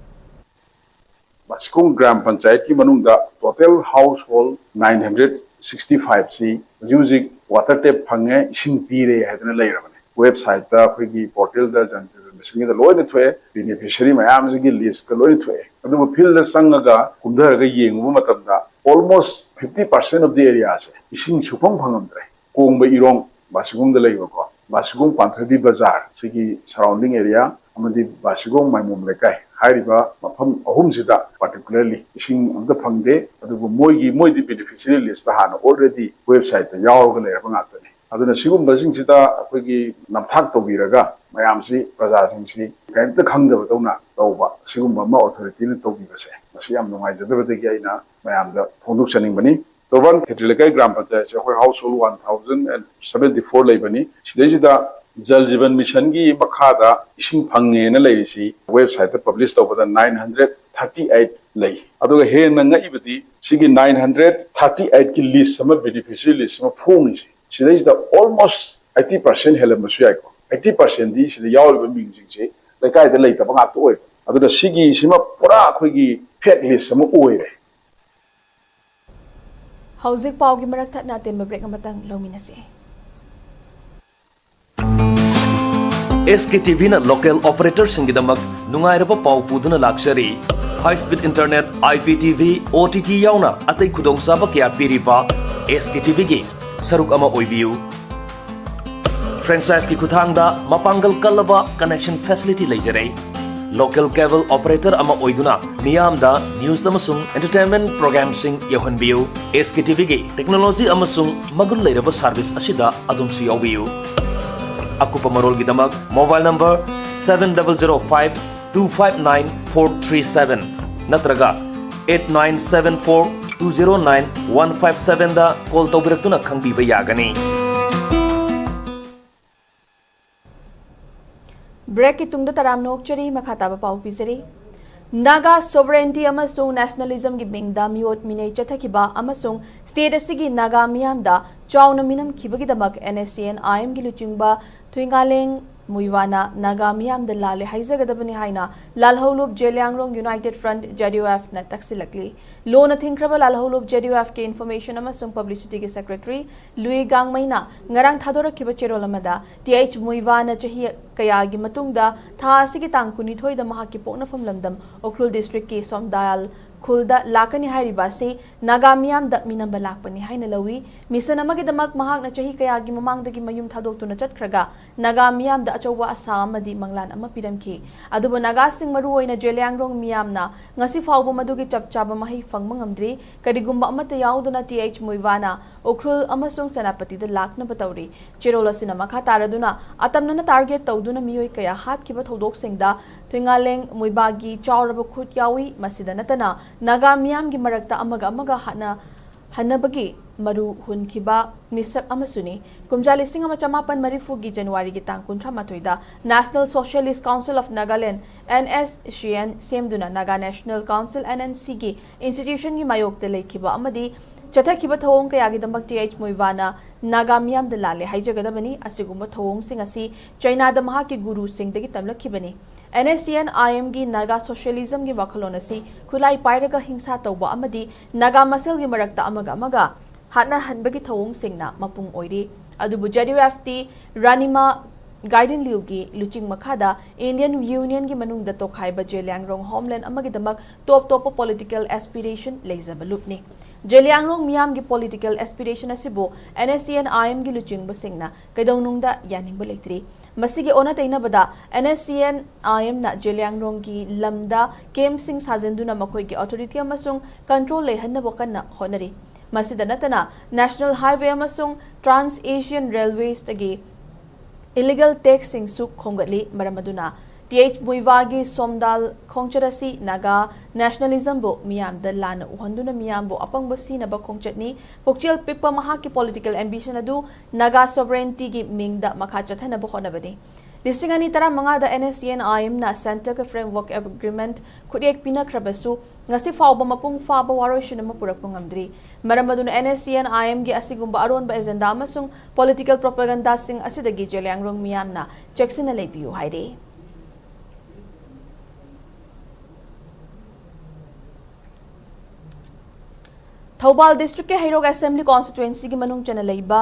ꯕꯥꯁꯤꯈꯣꯡ ꯒ꯭ꯔꯥꯝ ꯄꯟꯆꯥꯌꯠꯀꯤ ꯃꯅꯨꯡꯗ total household nine hundred sixty five ꯁꯤ ꯍꯧꯖꯤꯛ ꯍꯧꯖꯤꯛ water tap ꯐꯪꯉꯦ, ꯏꯁꯤꯡ ꯄꯤꯔꯦ ꯍꯥꯏꯗꯅ ꯂꯩꯔꯕꯅꯤ꯫ Websiteꯇ ꯑꯩꯈꯣꯏꯒꯤ portalꯗ ꯖꯟ ꯃꯁꯤꯡꯗ ꯂꯣꯏꯅ ꯊꯣꯛꯑꯦ, beneficiary ꯃꯌꯥꯝꯁꯤꯒꯤ listꯀ ꯂꯣꯏꯅ ꯊꯣꯛꯑꯦ꯫ ꯑꯗꯨꯕꯨ fieldꯗ ꯆꯪꯉꯒ ꯀꯨꯝꯊꯔꯒ ꯌꯦꯡꯉꯨꯕ ꯃꯇꯝꯗ almost fifty percent of the areaꯁꯦ ꯏꯁꯤꯡ ꯁꯨꯐꯪ ꯐꯪꯉꯝꯗ꯭ꯔꯦ꯫ ꯀꯣꯡꯕ ꯏꯔꯣꯡ ꯕꯥꯁꯤꯈꯣꯡꯗ ꯂꯩꯕꯀꯣ, ꯕꯥꯁꯤꯈꯣꯡ ꯄꯥꯟꯊꯕꯤ ꯕꯖꯥꯔ ꯁꯤꯒꯤ surrounding area ꯑꯃꯗꯤ ꯕꯥꯁꯤꯈꯣꯡ ꯃꯥꯏꯃꯣꯝ ꯂꯩꯀꯥꯏ ꯍꯥꯏꯔꯤꯕ ꯃꯐꯝ ꯑꯍꯨꯝꯁꯤꯗ particularly ꯏꯁꯤꯡ ꯑꯝꯇ ꯐꯪꯗꯦ꯫ ꯑꯗꯨꯕꯨ ꯃꯣꯏꯒꯤ, ꯃꯣꯏꯗꯤ beneficiary listꯇ ꯍꯥꯟꯅ already websiteꯇ ꯌꯥꯎꯔꯒ ꯂꯩꯔꯕ ꯉꯥꯛꯇꯅꯤ꯫ ꯑꯗꯨꯅ ꯁꯤꯒꯨꯝꯕꯁꯤꯡꯁꯤꯗ ꯑꯩꯈꯣꯏꯒꯤ ꯅꯝꯊꯥꯛ ꯇꯧꯕꯤꯔꯒ ꯃꯌꯥꯝꯁꯤ, ꯄ꯭ꯔꯖꯥꯁꯤꯡꯁꯤ ꯀꯔꯤꯝꯇ ꯈꯪꯗꯕꯗꯧꯅ ꯇꯧꯕ, ꯁꯤꯒꯨꯝꯕ ꯑꯃ ꯑꯣꯊꯣꯔꯤꯇꯤꯅ ꯇꯧꯕꯤꯕꯁꯦ ꯃꯁꯤ ꯌꯥꯝ ꯅꯨꯡꯉꯥꯏꯖꯗꯕꯗꯒꯤ ꯑꯩꯅ ꯃꯌꯥꯝꯗ ꯐꯣꯡꯗꯣꯛꯆꯅꯤꯡꯕꯅꯤ꯫ ꯇꯣꯔꯕꯥꯟ ꯈꯦꯇ꯭ꯔꯤ ꯂꯩꯀꯥꯏ ꯒ꯭ꯔꯥꯝ ꯄꯟꯆꯥꯌꯠꯁꯦ ꯑꯩꯈꯣꯏ household one thousand and seventy four ꯂꯩꯕꯅꯤ꯫ ꯁꯤꯗꯩꯁꯤꯗ ꯖꯜ ꯖꯤꯕꯟ ꯃꯤꯁꯟꯒꯤ ꯃꯈꯥꯗ ꯏꯁꯤꯡ ꯐꯪꯉꯦꯅ ꯂꯩꯔꯤꯁꯤ websiteꯇ publish ꯇꯧꯕꯗ nine hundred thirty eight ꯂꯩ꯫ ꯑꯗꯨꯒ ꯍꯦꯟꯅ ꯉꯛꯏꯕꯗꯤ ꯁꯤꯒꯤ nine hundred thirty eightꯀꯤ list ꯑꯃ, beneficiary list ꯑꯃ ꯐꯣꯡꯉꯤꯁꯤ, ꯁꯤꯗꯩꯁꯤꯗ almost eighty percent ꯍꯦꯜꯂꯝꯕꯁꯨ ꯌꯥꯏꯀꯣ꯫ Eighty percentꯗꯤ ꯁꯤꯗ ꯌꯥꯎꯔꯤꯕ ꯃꯤꯡꯁꯤꯡꯁꯤ ꯂꯩꯀꯥꯏꯗ ꯂꯩꯇꯕ ꯉꯥꯛꯇ ꯑꯣꯏꯕ꯫ ꯑꯗꯨꯅ ꯁꯤꯒꯤꯁꯤꯃ ꯄꯨꯔꯥ ꯑꯩꯈꯣꯏꯒꯤ fake list ꯑꯃ ꯑꯣꯏꯔꯦ꯫ ꯍꯧꯖꯤꯛ ꯄꯥꯎꯒꯤ ꯃꯔꯛ ꯊꯠꯅ ꯑꯇꯦꯟꯕ break ꯑꯃꯇꯪ ꯂꯧꯃꯤꯟꯅꯁꯤ꯫ ꯑꯦꯁ ꯀꯦ ꯇꯤ ꯚꯤꯅ local operatorꯁꯤꯡꯒꯤꯗꯃꯛ ꯅꯨꯡꯉꯥꯏꯔꯕ ꯄꯥꯎ ꯄꯨꯗꯨꯅ ꯂꯥꯛꯆꯔꯤ꯫ High speed internet, I P T V, O T T ꯌꯥꯎꯅ ꯑꯇꯩ ꯈꯨꯗꯣꯡꯆꯥꯕ ꯀꯌꯥ ꯄꯤꯔꯤꯕ ꯑꯦꯁ ꯀꯦ ꯇꯤ ꯚꯤꯒꯤ ꯁꯔꯨꯛ ꯑꯃ ꯑꯣꯏꯕꯤꯌꯨ꯫ Franchiseꯀꯤ ꯈꯨꯠꯊꯥꯡꯗ ꯃꯄꯥꯡꯒꯜ ꯀꯜꯂꯕ connection facility ꯂꯩꯖꯔꯦ꯫ Local cable operator ꯑꯃ ꯑꯣꯏꯗꯨꯅ ꯃꯤꯌꯥꯝꯗ news ꯑꯃꯁꯨꯡ entertainment programꯁꯤꯡ ꯌꯧꯍꯟꯕꯤꯌꯨ꯫ ꯑꯦꯁ ꯀꯦ ꯇꯤ ꯚꯤꯒꯤ technology ꯑꯃꯁꯨꯡ ꯃꯒꯨꯟ ꯂꯩꯔꯕ service ꯑꯁꯤꯗ ꯑꯗꯣꯝꯁꯨ ꯌꯥꯎꯕꯤꯌꯨ꯫ ꯑꯀꯨꯞꯄ ꯃꯔꯣꯜꯒꯤꯗꯃꯛ mobile number seven double zero five two five nine four three seven ꯅꯠꯇ꯭ꯔꯒ eight nine seven four two zero nine one five sevenꯗ call ꯇꯧꯕꯤꯔꯛꯇꯨꯅ ꯈꯪꯕꯤꯕ ꯌꯥꯒꯅꯤ꯫ Breakꯀꯤ ꯇꯨꯡꯗ ꯇꯔꯥꯝꯅ ꯑꯣꯛꯆꯔꯤ꯫ ꯃꯈꯥ ꯇꯥꯕ ꯄꯥꯎ ꯄꯤꯖꯔꯤ꯫ Naga sovereignty ꯑꯃꯁꯨꯡ nationalismꯒꯤ ꯃꯤꯡꯗ ꯃꯤꯑꯣꯠ ꯃꯤꯅꯩ ꯆꯠꯊꯈꯤꯕ ꯑꯃꯁꯨꯡ state ꯑꯁꯤꯒꯤ Naga ꯃꯤꯌꯥꯝꯗ ꯆꯥꯎꯅ ꯃꯤꯅꯝꯈꯤꯕꯒꯤꯗꯃꯛ N S C N I Mꯒꯤ ꯂꯨꯆꯤꯡꯕ ꯊꯨꯏꯉꯥꯂꯦꯡ ꯃꯨꯏꯋꯥꯅ Naga ꯃꯤꯌꯥꯝꯗ ꯂꯥꯜꯂꯦ ꯍꯥꯏꯖꯒꯗꯕꯅꯤ ꯍꯥꯏꯅ ꯂꯥꯜꯍꯧꯂꯨꯞ Zeliangrong United Front, J D U F ꯅ ꯇꯛꯁꯤꯜꯂꯛꯂꯤ꯫ ꯂꯣꯅ ꯊꯤꯡꯈ꯭ꯔꯕ ꯂꯥꯜꯍꯧꯂꯨꯞ J D U Fꯀꯤ information ꯑꯃꯁꯨꯡ publicityꯒꯤ secretary ꯂꯨꯏ ꯒꯥꯡꯃꯩꯅ ꯉꯔꯥꯡ ꯊꯥꯗꯣꯔꯛꯈꯤꯕ ꯆꯦꯔꯣꯜ ꯑꯃꯗ, T H ꯃꯨꯏꯋꯥꯅ ꯆꯍꯤ ꯀꯌꯥꯒꯤ ꯃꯇꯨꯡꯗ ꯊꯥ ꯑꯁꯤꯒꯤ ꯇꯥꯡ ꯀꯨꯟꯅꯤꯊꯣꯏꯗ ꯃꯍꯥꯛꯀꯤ ꯄꯣꯛꯅꯐꯝ ꯂꯝꯗꯝ ꯎꯈ꯭ꯔꯨꯜ districtꯀꯤ ꯁꯣꯝꯗꯥꯌꯥꯜ ꯈꯨꯜꯗ ꯂꯥꯛꯀꯅꯤ ꯍꯥꯏꯔꯤꯕ ꯑꯁꯤ ꯅꯥꯒꯥ ꯃꯤꯌꯥꯝꯗ ꯃꯤꯅꯝꯕ ꯂꯥꯛꯄꯅꯤ ꯍꯥꯏꯅ ꯂꯧꯏ꯫ Mission ꯑꯃꯒꯤꯗꯃꯛ ꯃꯍꯥꯛꯅ ꯆꯍꯤ ꯀꯌꯥꯒꯤ ꯃꯃꯥꯡꯗꯒꯤ ꯃꯌꯨꯝ ꯊꯥꯗꯣꯛꯇꯨꯅ ꯆꯠꯈ꯭ꯔꯒ ꯅꯥꯒꯥ ꯃꯤꯌꯥꯝꯗ ꯑꯆꯧꯕ ꯑꯁꯥ ꯑꯃꯗꯤ ꯃꯪꯂꯥꯟ ꯑꯃ ꯄꯤꯔꯝꯈꯤ꯫ ꯑꯗꯨꯕꯨ ꯅꯥꯒꯥꯁꯤꯡ, ꯃꯔꯨꯑꯣꯏꯅ ꯖꯦꯂꯤꯌꯥꯡꯔꯣꯡ ꯃꯤꯌꯥꯝꯅ ꯉꯁꯤ ꯐꯥꯎꯕ ꯃꯗꯨꯒꯤ ꯆꯞ ꯆꯥꯕ ꯃꯍꯩ ꯐꯪꯕ ꯉꯝꯗ꯭ꯔꯤ꯫ ꯀꯔꯤꯒꯨꯝꯕ ꯑꯃꯠꯇ ꯌꯥꯎꯗꯅ T H ꯃꯨꯏꯋꯥꯅ ꯎꯈ꯭ꯔꯨꯜ ꯑꯃꯁꯨꯡ ꯁꯦꯅꯥꯄꯇꯤꯗ ꯂꯥꯛꯅꯕ ꯇꯧꯔꯤ꯫ ꯆꯦꯔꯣꯜ ꯑꯁꯤꯅ ꯃꯈꯥ ꯇꯥꯔꯗꯨꯅ, ꯑꯇꯝꯅꯅ target ꯇꯧꯗꯨꯅ ꯃꯤꯑꯣꯏ ꯀꯌꯥ ꯍꯥꯠꯈꯤꯕ ꯊꯧꯗꯣꯛꯁꯤꯡꯗ ꯊꯨꯏꯉꯥꯂꯦꯡ ꯃꯨꯏꯕꯥꯒꯤ ꯆꯥꯎꯔꯕ ꯈꯨꯠ ꯌꯥꯎꯏ꯫ ꯃꯁꯤꯗ ꯅꯠꯇꯅ ꯅꯥꯒꯥ ꯃꯤꯌꯥꯝꯒꯤ ꯃꯔꯛꯇ ꯑꯃꯒ ꯑꯃꯒ ꯍꯥꯠꯅ ꯍꯟꯅꯕꯒꯤ ꯃꯔꯨ ꯍꯨꯟꯈꯤꯕ ꯃꯤꯁꯛ ꯑꯃꯁꯨꯅꯤ꯫ ꯀꯨꯝꯖꯥ ꯂꯤꯁꯤꯡ ꯑꯃ ꯆꯃꯥꯄꯟ ꯃꯔꯤꯐꯨꯒꯤ ꯖꯅꯋꯥꯔꯤꯒꯤ ꯇꯥꯡ ꯀꯨꯟꯊ꯭ꯔꯥ ꯃꯥꯊꯣꯏꯗ National Socialist Council of Nagaland, N S C N, ꯁꯦꯝꯗꯨꯅ Naga National Council, N N C, ꯒꯤ institutionꯒꯤ ꯃꯥꯌꯣꯛꯇ ꯂꯩꯈꯤꯕ ꯑꯃꯗꯤ ꯆꯠꯊꯈꯤꯕ ꯊꯧꯑꯣꯡ ꯀꯌꯥꯒꯤꯗꯃꯛ T H ꯃꯨꯏꯋꯥꯅ ꯅꯥꯒꯥ ꯃꯤꯌꯥꯝꯗ ꯂꯥꯜꯂꯦ ꯍꯥꯏꯖꯒꯗꯕꯅꯤ꯫ ꯑꯁꯤꯒꯨꯝꯕ ꯊꯧꯑꯣꯡꯁꯤꯡ ꯑꯁꯤ ꯆꯩꯅꯥꯗ ꯃꯍꯥꯛꯀꯤ ꯒꯨꯔꯨꯁꯤꯡꯗꯒꯤ ꯇꯝꯂꯛꯈꯤꯕꯅꯤ꯫ N S C N I Mꯒꯤ Naga socialismꯒꯤ ꯋꯥꯈꯜꯂꯣꯟ ꯑꯁꯤ ꯈꯨꯠꯂꯥꯏ ꯄꯥꯏꯔꯒ ꯍꯤꯡꯁꯥ ꯇꯧꯕ ꯑꯃꯗꯤ ꯅꯥꯒꯥ ꯃꯁꯦꯜꯒꯤ ꯃꯔꯛꯇ ꯑꯃꯒ ꯑꯃꯒ ꯍꯥꯠꯅꯍꯟꯕꯒꯤ ꯊꯧꯑꯣꯡꯁꯤꯡꯅ ꯃꯄꯨꯡ ꯑꯣꯏꯔꯤ꯫ ꯑꯗꯨꯕꯨ J D U F T ꯔꯥꯅꯤꯃꯥ ꯒꯥꯏꯗꯤꯟꯂꯤꯎꯒꯤ ꯂꯨꯆꯤꯡ ꯃꯈꯥꯗ Indian Unionꯒꯤ ꯃꯅꯨꯡꯗ ꯇꯣꯈꯥꯏꯕ ꯖꯦꯂꯤꯌꯥꯡꯔꯣꯡ homeland ꯑꯃꯒꯤꯗꯃꯛ ꯇꯣꯞ ꯇꯣꯞꯄ political aspiration ꯂꯩꯖꯕ ꯂꯨꯞꯅꯤ꯫ ꯖꯦꯂꯤꯌꯥꯡꯔꯣꯡ ꯃꯤꯌꯥꯝꯒꯤ political aspiration ꯑꯁꯤꯕꯨ N S C N I Mꯒꯤ ꯂꯨꯆꯤꯡꯕꯁꯤꯡꯅ ꯀꯩꯗꯧꯅꯨꯡꯗ ꯌꯥꯅꯤꯡꯕ ꯂꯩꯇ꯭ꯔꯤ꯫ ꯃꯁꯤꯒꯤ ꯑꯣꯟꯅ ꯇꯩꯅꯕꯗ, NSCN-IM-ꯅ ꯖꯦꯂꯤꯌꯥꯡꯔꯣꯡꯒꯤ ꯂꯝꯗ camp-ꯁꯤꯡ ꯁꯥꯖꯤꯟꯗꯨꯅ ꯃꯈꯣꯏꯒꯤ authority ꯑꯃꯁꯨꯡ control ꯂꯩꯍꯟꯅꯕ ꯀꯟꯅ ꯍꯣꯠꯅꯔꯤ꯫ ꯃꯁꯤꯗ ꯅꯠꯇꯅ, National Highway ꯑꯃꯁꯨꯡ Trans-Asian Railways-ꯇꯒꯤ illegal tax-ꯁꯤꯡꯁꯨ ꯈꯣꯝꯒꯠꯂꯤ꯫ ꯃꯔꯝ ꯑꯗꯨꯅ, ꯇꯤ ꯑꯩꯆ ꯃꯨꯏꯚꯥꯒꯤ ꯁꯣꯝꯗꯥꯜ ꯈꯣꯡꯆꯠ ꯑꯁꯤ ꯅꯥꯒꯥ nationalism-ꯕꯨ ꯃꯤꯌꯥꯝꯗ ꯂꯥꯟꯅ ꯎꯍꯟꯗꯨꯅ ꯃꯤꯌꯥꯝꯕꯨ ꯑꯄꯪꯕ ꯁꯤꯅꯕ ꯈꯣꯡꯆꯠꯅꯤ꯫ ꯄꯨꯛꯆꯦꯜ ꯄꯤꯛꯄ ꯃꯍꯥꯛꯀꯤ political ambition ꯑꯗꯨ ꯅꯥꯒꯥ sovereignty-ꯒꯤ ꯃꯤꯡꯗ ꯃꯈꯥ ꯆꯠꯊꯅꯕ ꯍꯣꯠꯅꯕꯅꯤ꯫ ꯂꯤꯁꯤꯡ ꯑꯅꯤ ꯇꯔꯥꯃꯉꯥꯗ NSCN-IM-ꯅ Centre-ꯒ Framework Agreement ꯈꯨꯠꯌꯦꯛ ꯄꯤꯅꯈ꯭ꯔꯕꯁꯨ, ꯉꯁꯤ ꯐꯥꯎꯕ ꯃꯄꯨꯡ ꯐꯥꯕ ꯋꯥꯔꯣꯏꯁꯤꯟ ꯑꯃ ꯄꯨꯔꯛꯄ ꯉꯝꯗ꯭ꯔꯤ꯫ ꯃꯔꯝ ꯑꯗꯨꯅ, NSCN-IM-ꯒꯤ ꯑꯁꯤꯒꯨꯝꯕ ꯑꯔꯣꯟꯕ agenda ꯑꯃꯁꯨꯡ political propaganda-ꯁꯤꯡ ꯑꯁꯤꯗꯒꯤ ꯖꯦꯂꯤꯌꯥꯡꯔꯣꯡ ꯃꯤꯌꯥꯝꯅ ꯆꯦꯛꯁꯤꯟꯅ ꯂꯩꯕꯤꯌꯨ ꯍꯥꯏꯔꯤ꯫ ꯊꯧꯕꯥꯜ district-ꯀꯤ ꯍꯩꯔꯣꯛ assembly constituency-ꯒꯤ ꯃꯅꯨꯡ ꯆꯟꯅ ꯂꯩꯕ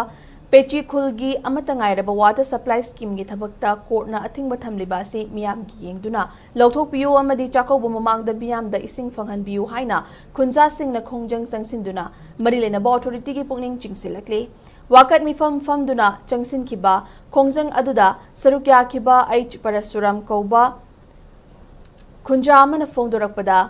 ꯄꯦꯆꯤ ꯈꯨꯜꯒꯤ ꯑꯃꯠꯇ ꯉꯥꯏꯔꯕ water supply scheme-ꯒꯤ ꯊꯕꯛꯇ court-ꯅ ꯑꯊꯤꯡꯕ ꯊꯝꯂꯤꯕ ꯑꯁꯤ ꯃꯤꯌꯥꯝꯒꯤ ꯌꯦꯡꯗꯨꯅ ꯂꯧꯊꯣꯛꯄꯤꯌꯨ ꯑꯃꯗꯤ ꯆꯥꯛꯀꯧꯕ ꯃꯃꯥꯡꯗ ꯃꯤꯌꯥꯝꯗ ꯏꯁꯤꯡ ꯐꯪꯍꯟꯕꯤꯌꯨ ꯍꯥꯏꯅ ꯈꯨꯟꯖꯥꯁꯤꯡꯅ ꯈꯣꯡꯖꯪ ꯆꯪꯁꯤꯟꯗꯨꯅ ꯃꯔꯤ ꯂꯩꯅꯕ authority-ꯒꯤ ꯄꯨꯛꯅꯤꯡ ꯆꯤꯡꯁꯤꯜꯂꯛꯂꯤ꯫ ꯋꯥꯀꯠ ꯃꯤꯐꯝ ꯐꯝꯗꯨꯅ ꯆꯪꯁꯤꯟꯈꯤꯕ ꯈꯣꯡꯖꯪ ꯑꯗꯨꯗ ꯁꯔꯨꯛ ꯌꯥꯈꯤꯕ ꯑꯩꯆ ꯄꯔꯁꯨꯔꯥꯝ ꯀꯧꯕ ꯈꯨꯟꯖꯥ ꯑꯃꯅ ꯐꯣꯡꯗꯣꯔꯛꯄꯗ,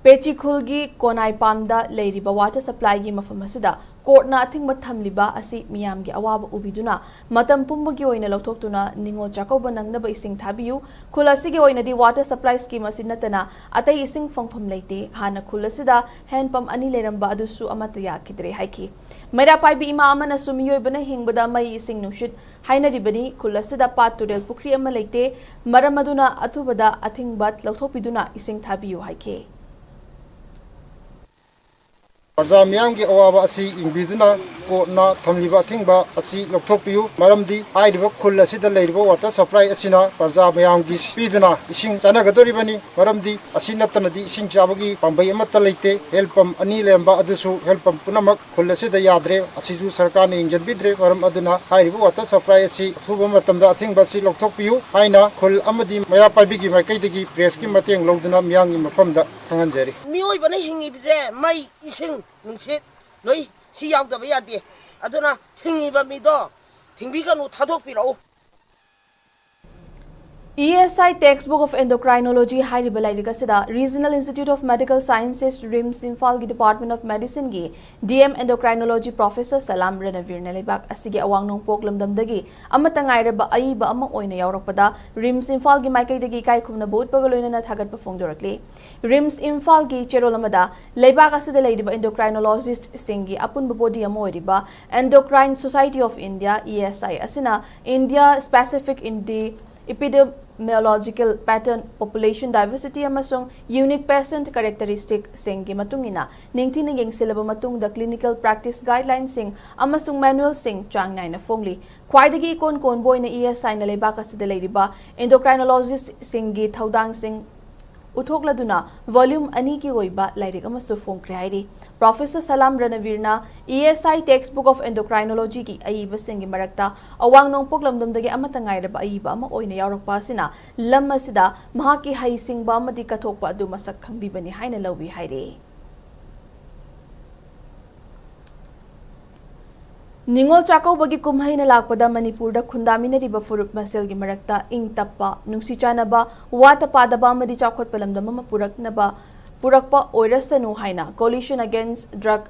ꯄꯦꯆꯤ ꯈꯨꯜꯒꯤ ꯀꯣꯅꯥꯏ ꯄꯥꯝꯗ ꯂꯩꯔꯤꯕ water supply-ꯒꯤ ꯃꯐꯝ ꯑꯁꯤꯗ court-ꯅ ꯑꯊꯤꯡꯕ ꯊꯝꯂꯤꯕ ꯑꯁꯤ ꯃꯤꯌꯥꯝꯒꯤ ꯑꯋꯥꯕ ꯎꯕꯤꯗꯨꯅ ꯃꯇꯝ ꯄꯨꯝꯕꯒꯤ ꯑꯣꯏꯅ ꯂꯧꯊꯣꯛꯇꯨꯅ ꯅꯤꯉꯣꯜ ꯆꯥꯛꯀꯧꯕ ꯅꯪꯅꯕ ꯏꯁꯤꯡ ꯊꯥꯕꯤꯌꯨ꯫ ꯈꯨꯜ ꯑꯁꯤꯒꯤ ꯑꯣꯏꯅꯗꯤ water supply scheme ꯑꯁꯤ ꯅꯠꯇꯅ ꯑꯇꯩ ꯏꯁꯤꯡ ꯐꯪꯐꯝ ꯂꯩꯇꯦ꯫ ꯍꯥꯟꯅ ꯈꯨꯜ ꯑꯁꯤꯗ hand pump ꯑꯅꯤ ꯂꯩꯔꯝꯕ ꯑꯗꯨꯁꯨ ꯑꯃꯠꯇ ꯌꯥꯈꯤꯗ꯭ꯔꯦ ꯍꯥꯏꯈꯤ꯫ ꯃꯩꯔꯥ ꯄꯥꯏꯕꯤ ꯏꯃꯥ ꯑꯃꯅꯁꯨ ꯃꯤꯑꯣꯏꯕꯅ ꯍꯤꯡꯕꯗ ꯃꯩ, ꯏꯁꯤꯡ, ꯅꯨꯡꯁꯤꯠ ꯍꯥꯏꯅꯔꯤꯕꯅꯤ꯫ ꯈꯨꯜ ꯑꯁꯤꯗ ꯄꯥꯠ, ꯇꯨꯔꯦꯜ, ꯄꯨꯈ꯭ꯔꯤ ꯑꯃ ꯂꯩꯇꯦ꯫ ꯃꯔꯝ ꯑꯗꯨꯅ ꯑꯊꯨꯕꯗ ꯑꯊꯤꯡꯕ ꯂꯧꯊꯣꯛꯄꯤꯗꯨꯅ ꯏꯁꯤꯡ ꯊꯥꯕꯤꯌꯨ ꯍꯥꯏꯈꯤ꯫ ꯄ꯭ꯔꯖꯥ ꯃꯤꯌꯥꯝꯒꯤ ꯑꯋꯥꯕ ꯑꯁꯤ ꯌꯦꯡꯕꯤꯗꯨꯅ court-ꯅ ꯊꯝꯂꯤꯕ ꯑꯊꯤꯡꯕ ꯑꯁꯤ ꯂꯧꯊꯣꯛꯄꯤꯌꯨ꯫ ꯃꯔꯝꯗꯤ ꯍꯥꯏꯔꯤꯕ ꯈꯨꯜ ꯑꯁꯤꯗ ꯂꯩꯔꯤꯕ water supply ꯑꯁꯤꯅ ꯄ꯭ꯔꯖꯥ ꯃꯌꯥꯝꯒꯤ ꯄꯤꯗꯨꯅ ꯏꯁꯤꯡ ꯆꯥꯅꯒꯗꯧꯔꯤꯕꯅꯤ꯫ ꯃꯔꯝꯗꯤ ꯑꯁꯤ ꯅꯠꯇꯅꯗꯤ ꯏꯁꯤꯡ ꯆꯥꯕꯒꯤ ꯄꯥꯝꯕꯩ ꯑꯃꯠꯇ ꯂꯩꯇꯦ꯫ Hand pump ꯑꯅꯤ ꯂꯩꯔꯝꯕ ꯑꯗꯨꯁꯨ hand pump ꯄꯨꯝꯅꯃꯛ ꯈꯨꯜ ꯑꯁꯤꯗ ꯌꯥꯗ꯭ꯔꯦ꯫ ꯑꯁꯤꯁꯨ ꯁꯔꯀꯥꯔꯅ ꯌꯦꯡꯁꯤꯟꯕꯤꯗ꯭ꯔꯦ꯫ ꯃꯔꯝ ꯑꯗꯨꯅ ꯍꯥꯏꯔꯤꯕ water supply ꯑꯁꯤ ꯑꯊꯨꯕ ꯃꯇꯝꯗ ꯑꯊꯤꯡꯕ ꯑꯁꯤ ꯂꯧꯊꯣꯛꯄꯤꯌꯨ ꯍꯥꯏꯅ ꯈꯨꯜ ꯑꯃꯗꯤ ꯃꯩꯔꯥ ꯄꯥꯏꯕꯤꯒꯤ ꯃꯥꯏꯀꯩꯗꯒꯤ press-ꯀꯤ ꯃꯇꯦꯡ ꯂꯧꯗꯨꯅ ꯃꯤꯌꯥꯝꯒꯤ ꯃꯐꯝꯗ ꯈꯪꯍꯟꯖꯔꯤ꯫ ꯃꯤꯑꯣꯏꯕꯅ ꯍꯤꯡꯉꯤꯕꯁꯦ ꯃꯩ, ꯏꯁꯤꯡ, ꯅꯨꯡꯁꯤꯠ, ꯂꯣꯏ ꯁꯤ ꯌꯥꯎꯗꯕ ꯌꯥꯗꯦ꯫ ꯑꯗꯨꯅ ꯊꯤꯡꯉꯤꯕ ꯃꯤꯗꯣ ꯊꯤꯡꯕꯤꯒꯅꯨ, ꯊꯥꯗꯣꯛꯄꯤꯔꯛꯎ꯫ E S I Textbook of Endocrinology ꯍꯥꯏꯔꯤꯕ ꯂꯥꯏꯔꯤꯛ ꯑꯁꯤꯗ Regional Institute of Medical Sciences, RIMS, ꯏꯝꯐꯥꯜꯒꯤ Department of Medicineꯒꯤ D M Endocrinology Professor ꯁꯂꯥꯝ ꯔꯅꯕꯤꯔꯅ ꯂꯩꯕꯥꯛ ꯑꯁꯤꯒꯤ ꯑꯋꯥꯡ ꯅꯣꯡꯄꯣꯛ ꯂꯝꯗꯝꯗꯒꯤ ꯑꯃꯠꯇ ꯉꯥꯏꯔꯕ ꯑꯏꯕ ꯑꯃ ꯑꯣꯏꯅ ꯌꯥꯎꯔꯛꯄꯗ RIMS ꯏꯝꯐꯥꯜꯒꯤ ꯃꯥꯏꯀꯩꯗꯒꯤ ꯏꯀꯥꯏ ꯈꯨꯝꯅꯕ ꯎꯠꯄꯒ ꯂꯣꯏꯅꯅ ꯊꯥꯒꯠꯄ ꯐꯣꯡꯗꯣꯔꯛꯂꯤ꯫ RIMS ꯏꯝꯐꯥꯜꯒꯤ ꯆꯦꯔꯣꯜ ꯑꯃꯗ ꯂꯩꯕꯥꯛ ꯑꯁꯤꯗ ꯂꯩꯔꯤꯕ endocrinologistꯁꯤꯡꯒꯤ ꯑꯄꯨꯟꯕ body ꯑꯃ ꯑꯣꯏꯔꯤꯕ Endocrine Society of India, E S I, ꯑꯁꯤꯅ India Specific in the Epidemiological Pattern, Population Diversity ꯑꯃꯁꯨꯡ Unique Patient Characteristicꯁꯤꯡꯒꯤ ꯃꯇꯨꯡ ꯏꯟꯅ ꯅꯤꯡꯊꯤꯅ ꯌꯦꯡꯁꯤꯜꯂꯕ ꯃꯇꯨꯡꯗ clinical practice guidelineꯁꯤꯡ ꯑꯃꯁꯨꯡ manualꯁꯤꯡ ꯆꯥꯡ ꯅꯥꯏꯅ ꯐꯣꯡꯂꯤ꯫ ꯈ꯭ꯋꯥꯏꯗꯒꯤ ꯏꯀꯣꯟ ꯀꯣꯟꯕ ꯑꯣꯏꯅ E S Iꯅ ꯂꯩꯕꯥꯛ ꯑꯁꯤꯗ ꯂꯩꯔꯤꯕ endocrinologistꯁꯤꯡꯒꯤ ꯊꯧꯗꯥꯡꯁꯤꯡ ꯎꯠꯊꯣꯛꯂꯗꯨꯅ volume ꯑꯅꯤꯒꯤ ꯑꯣꯏꯕ ꯂꯥꯏꯔꯤꯛ ꯑꯃꯁꯨ ꯐꯣꯡꯈ꯭ꯔꯦ ꯍꯥꯏꯔꯤ꯫ Professor Salam ꯔꯅꯕꯤꯔꯅ E S I Textbook of Endocrinologyꯒꯤ ꯑꯏꯕꯁꯤꯡꯒꯤ ꯃꯔꯛꯇ ꯑꯋꯥꯡ ꯅꯣꯡꯄꯣꯛ ꯂꯝꯗꯝꯗꯒꯤ ꯑꯃꯠꯇ ꯉꯥꯏꯔꯕ ꯑꯏꯕ ꯑꯃ ꯑꯣꯏꯅ ꯌꯥꯎꯔꯛꯄ ꯑꯁꯤꯅ ꯂꯝ ꯑꯁꯤꯗ ꯃꯍꯥꯛꯀꯤ ꯍꯩꯁꯤꯡꯕ ꯑꯃꯗꯤ ꯀꯠꯊꯣꯛꯄ ꯑꯗꯨ ꯃꯁꯛ ꯈꯪꯕꯤꯕꯅꯤ ꯍꯥꯏꯅ ꯂꯧꯏ ꯍꯥꯏꯔꯤ꯫ ꯅꯤꯉꯣꯜ ꯆꯥꯛꯀꯧꯕꯒꯤ ꯀꯨꯝꯍꯩꯅ ꯂꯥꯛꯄꯗ ꯃꯅꯤꯄꯨꯔꯗ ꯈꯨꯟꯗꯥꯃꯤꯟꯅꯔꯤꯕ ꯐꯨꯔꯨꯞ ꯃꯁꯦꯜꯒꯤ ꯃꯔꯛꯇ ꯏꯪ ꯇꯞꯄ, ꯅꯨꯡꯁꯤ ꯆꯥꯟꯅꯕ, ꯋꯥꯠꯇ ꯄꯥꯗꯕ ꯑꯃꯗꯤ ꯆꯥꯎꯈꯠꯄ ꯂꯝꯗꯝ ꯑꯃ ꯄꯨꯔꯛꯅꯕ, ꯄꯨꯔꯛꯄ ꯑꯣꯏꯔꯁꯅꯨ ꯍꯥꯏꯅ Coalition Against Drug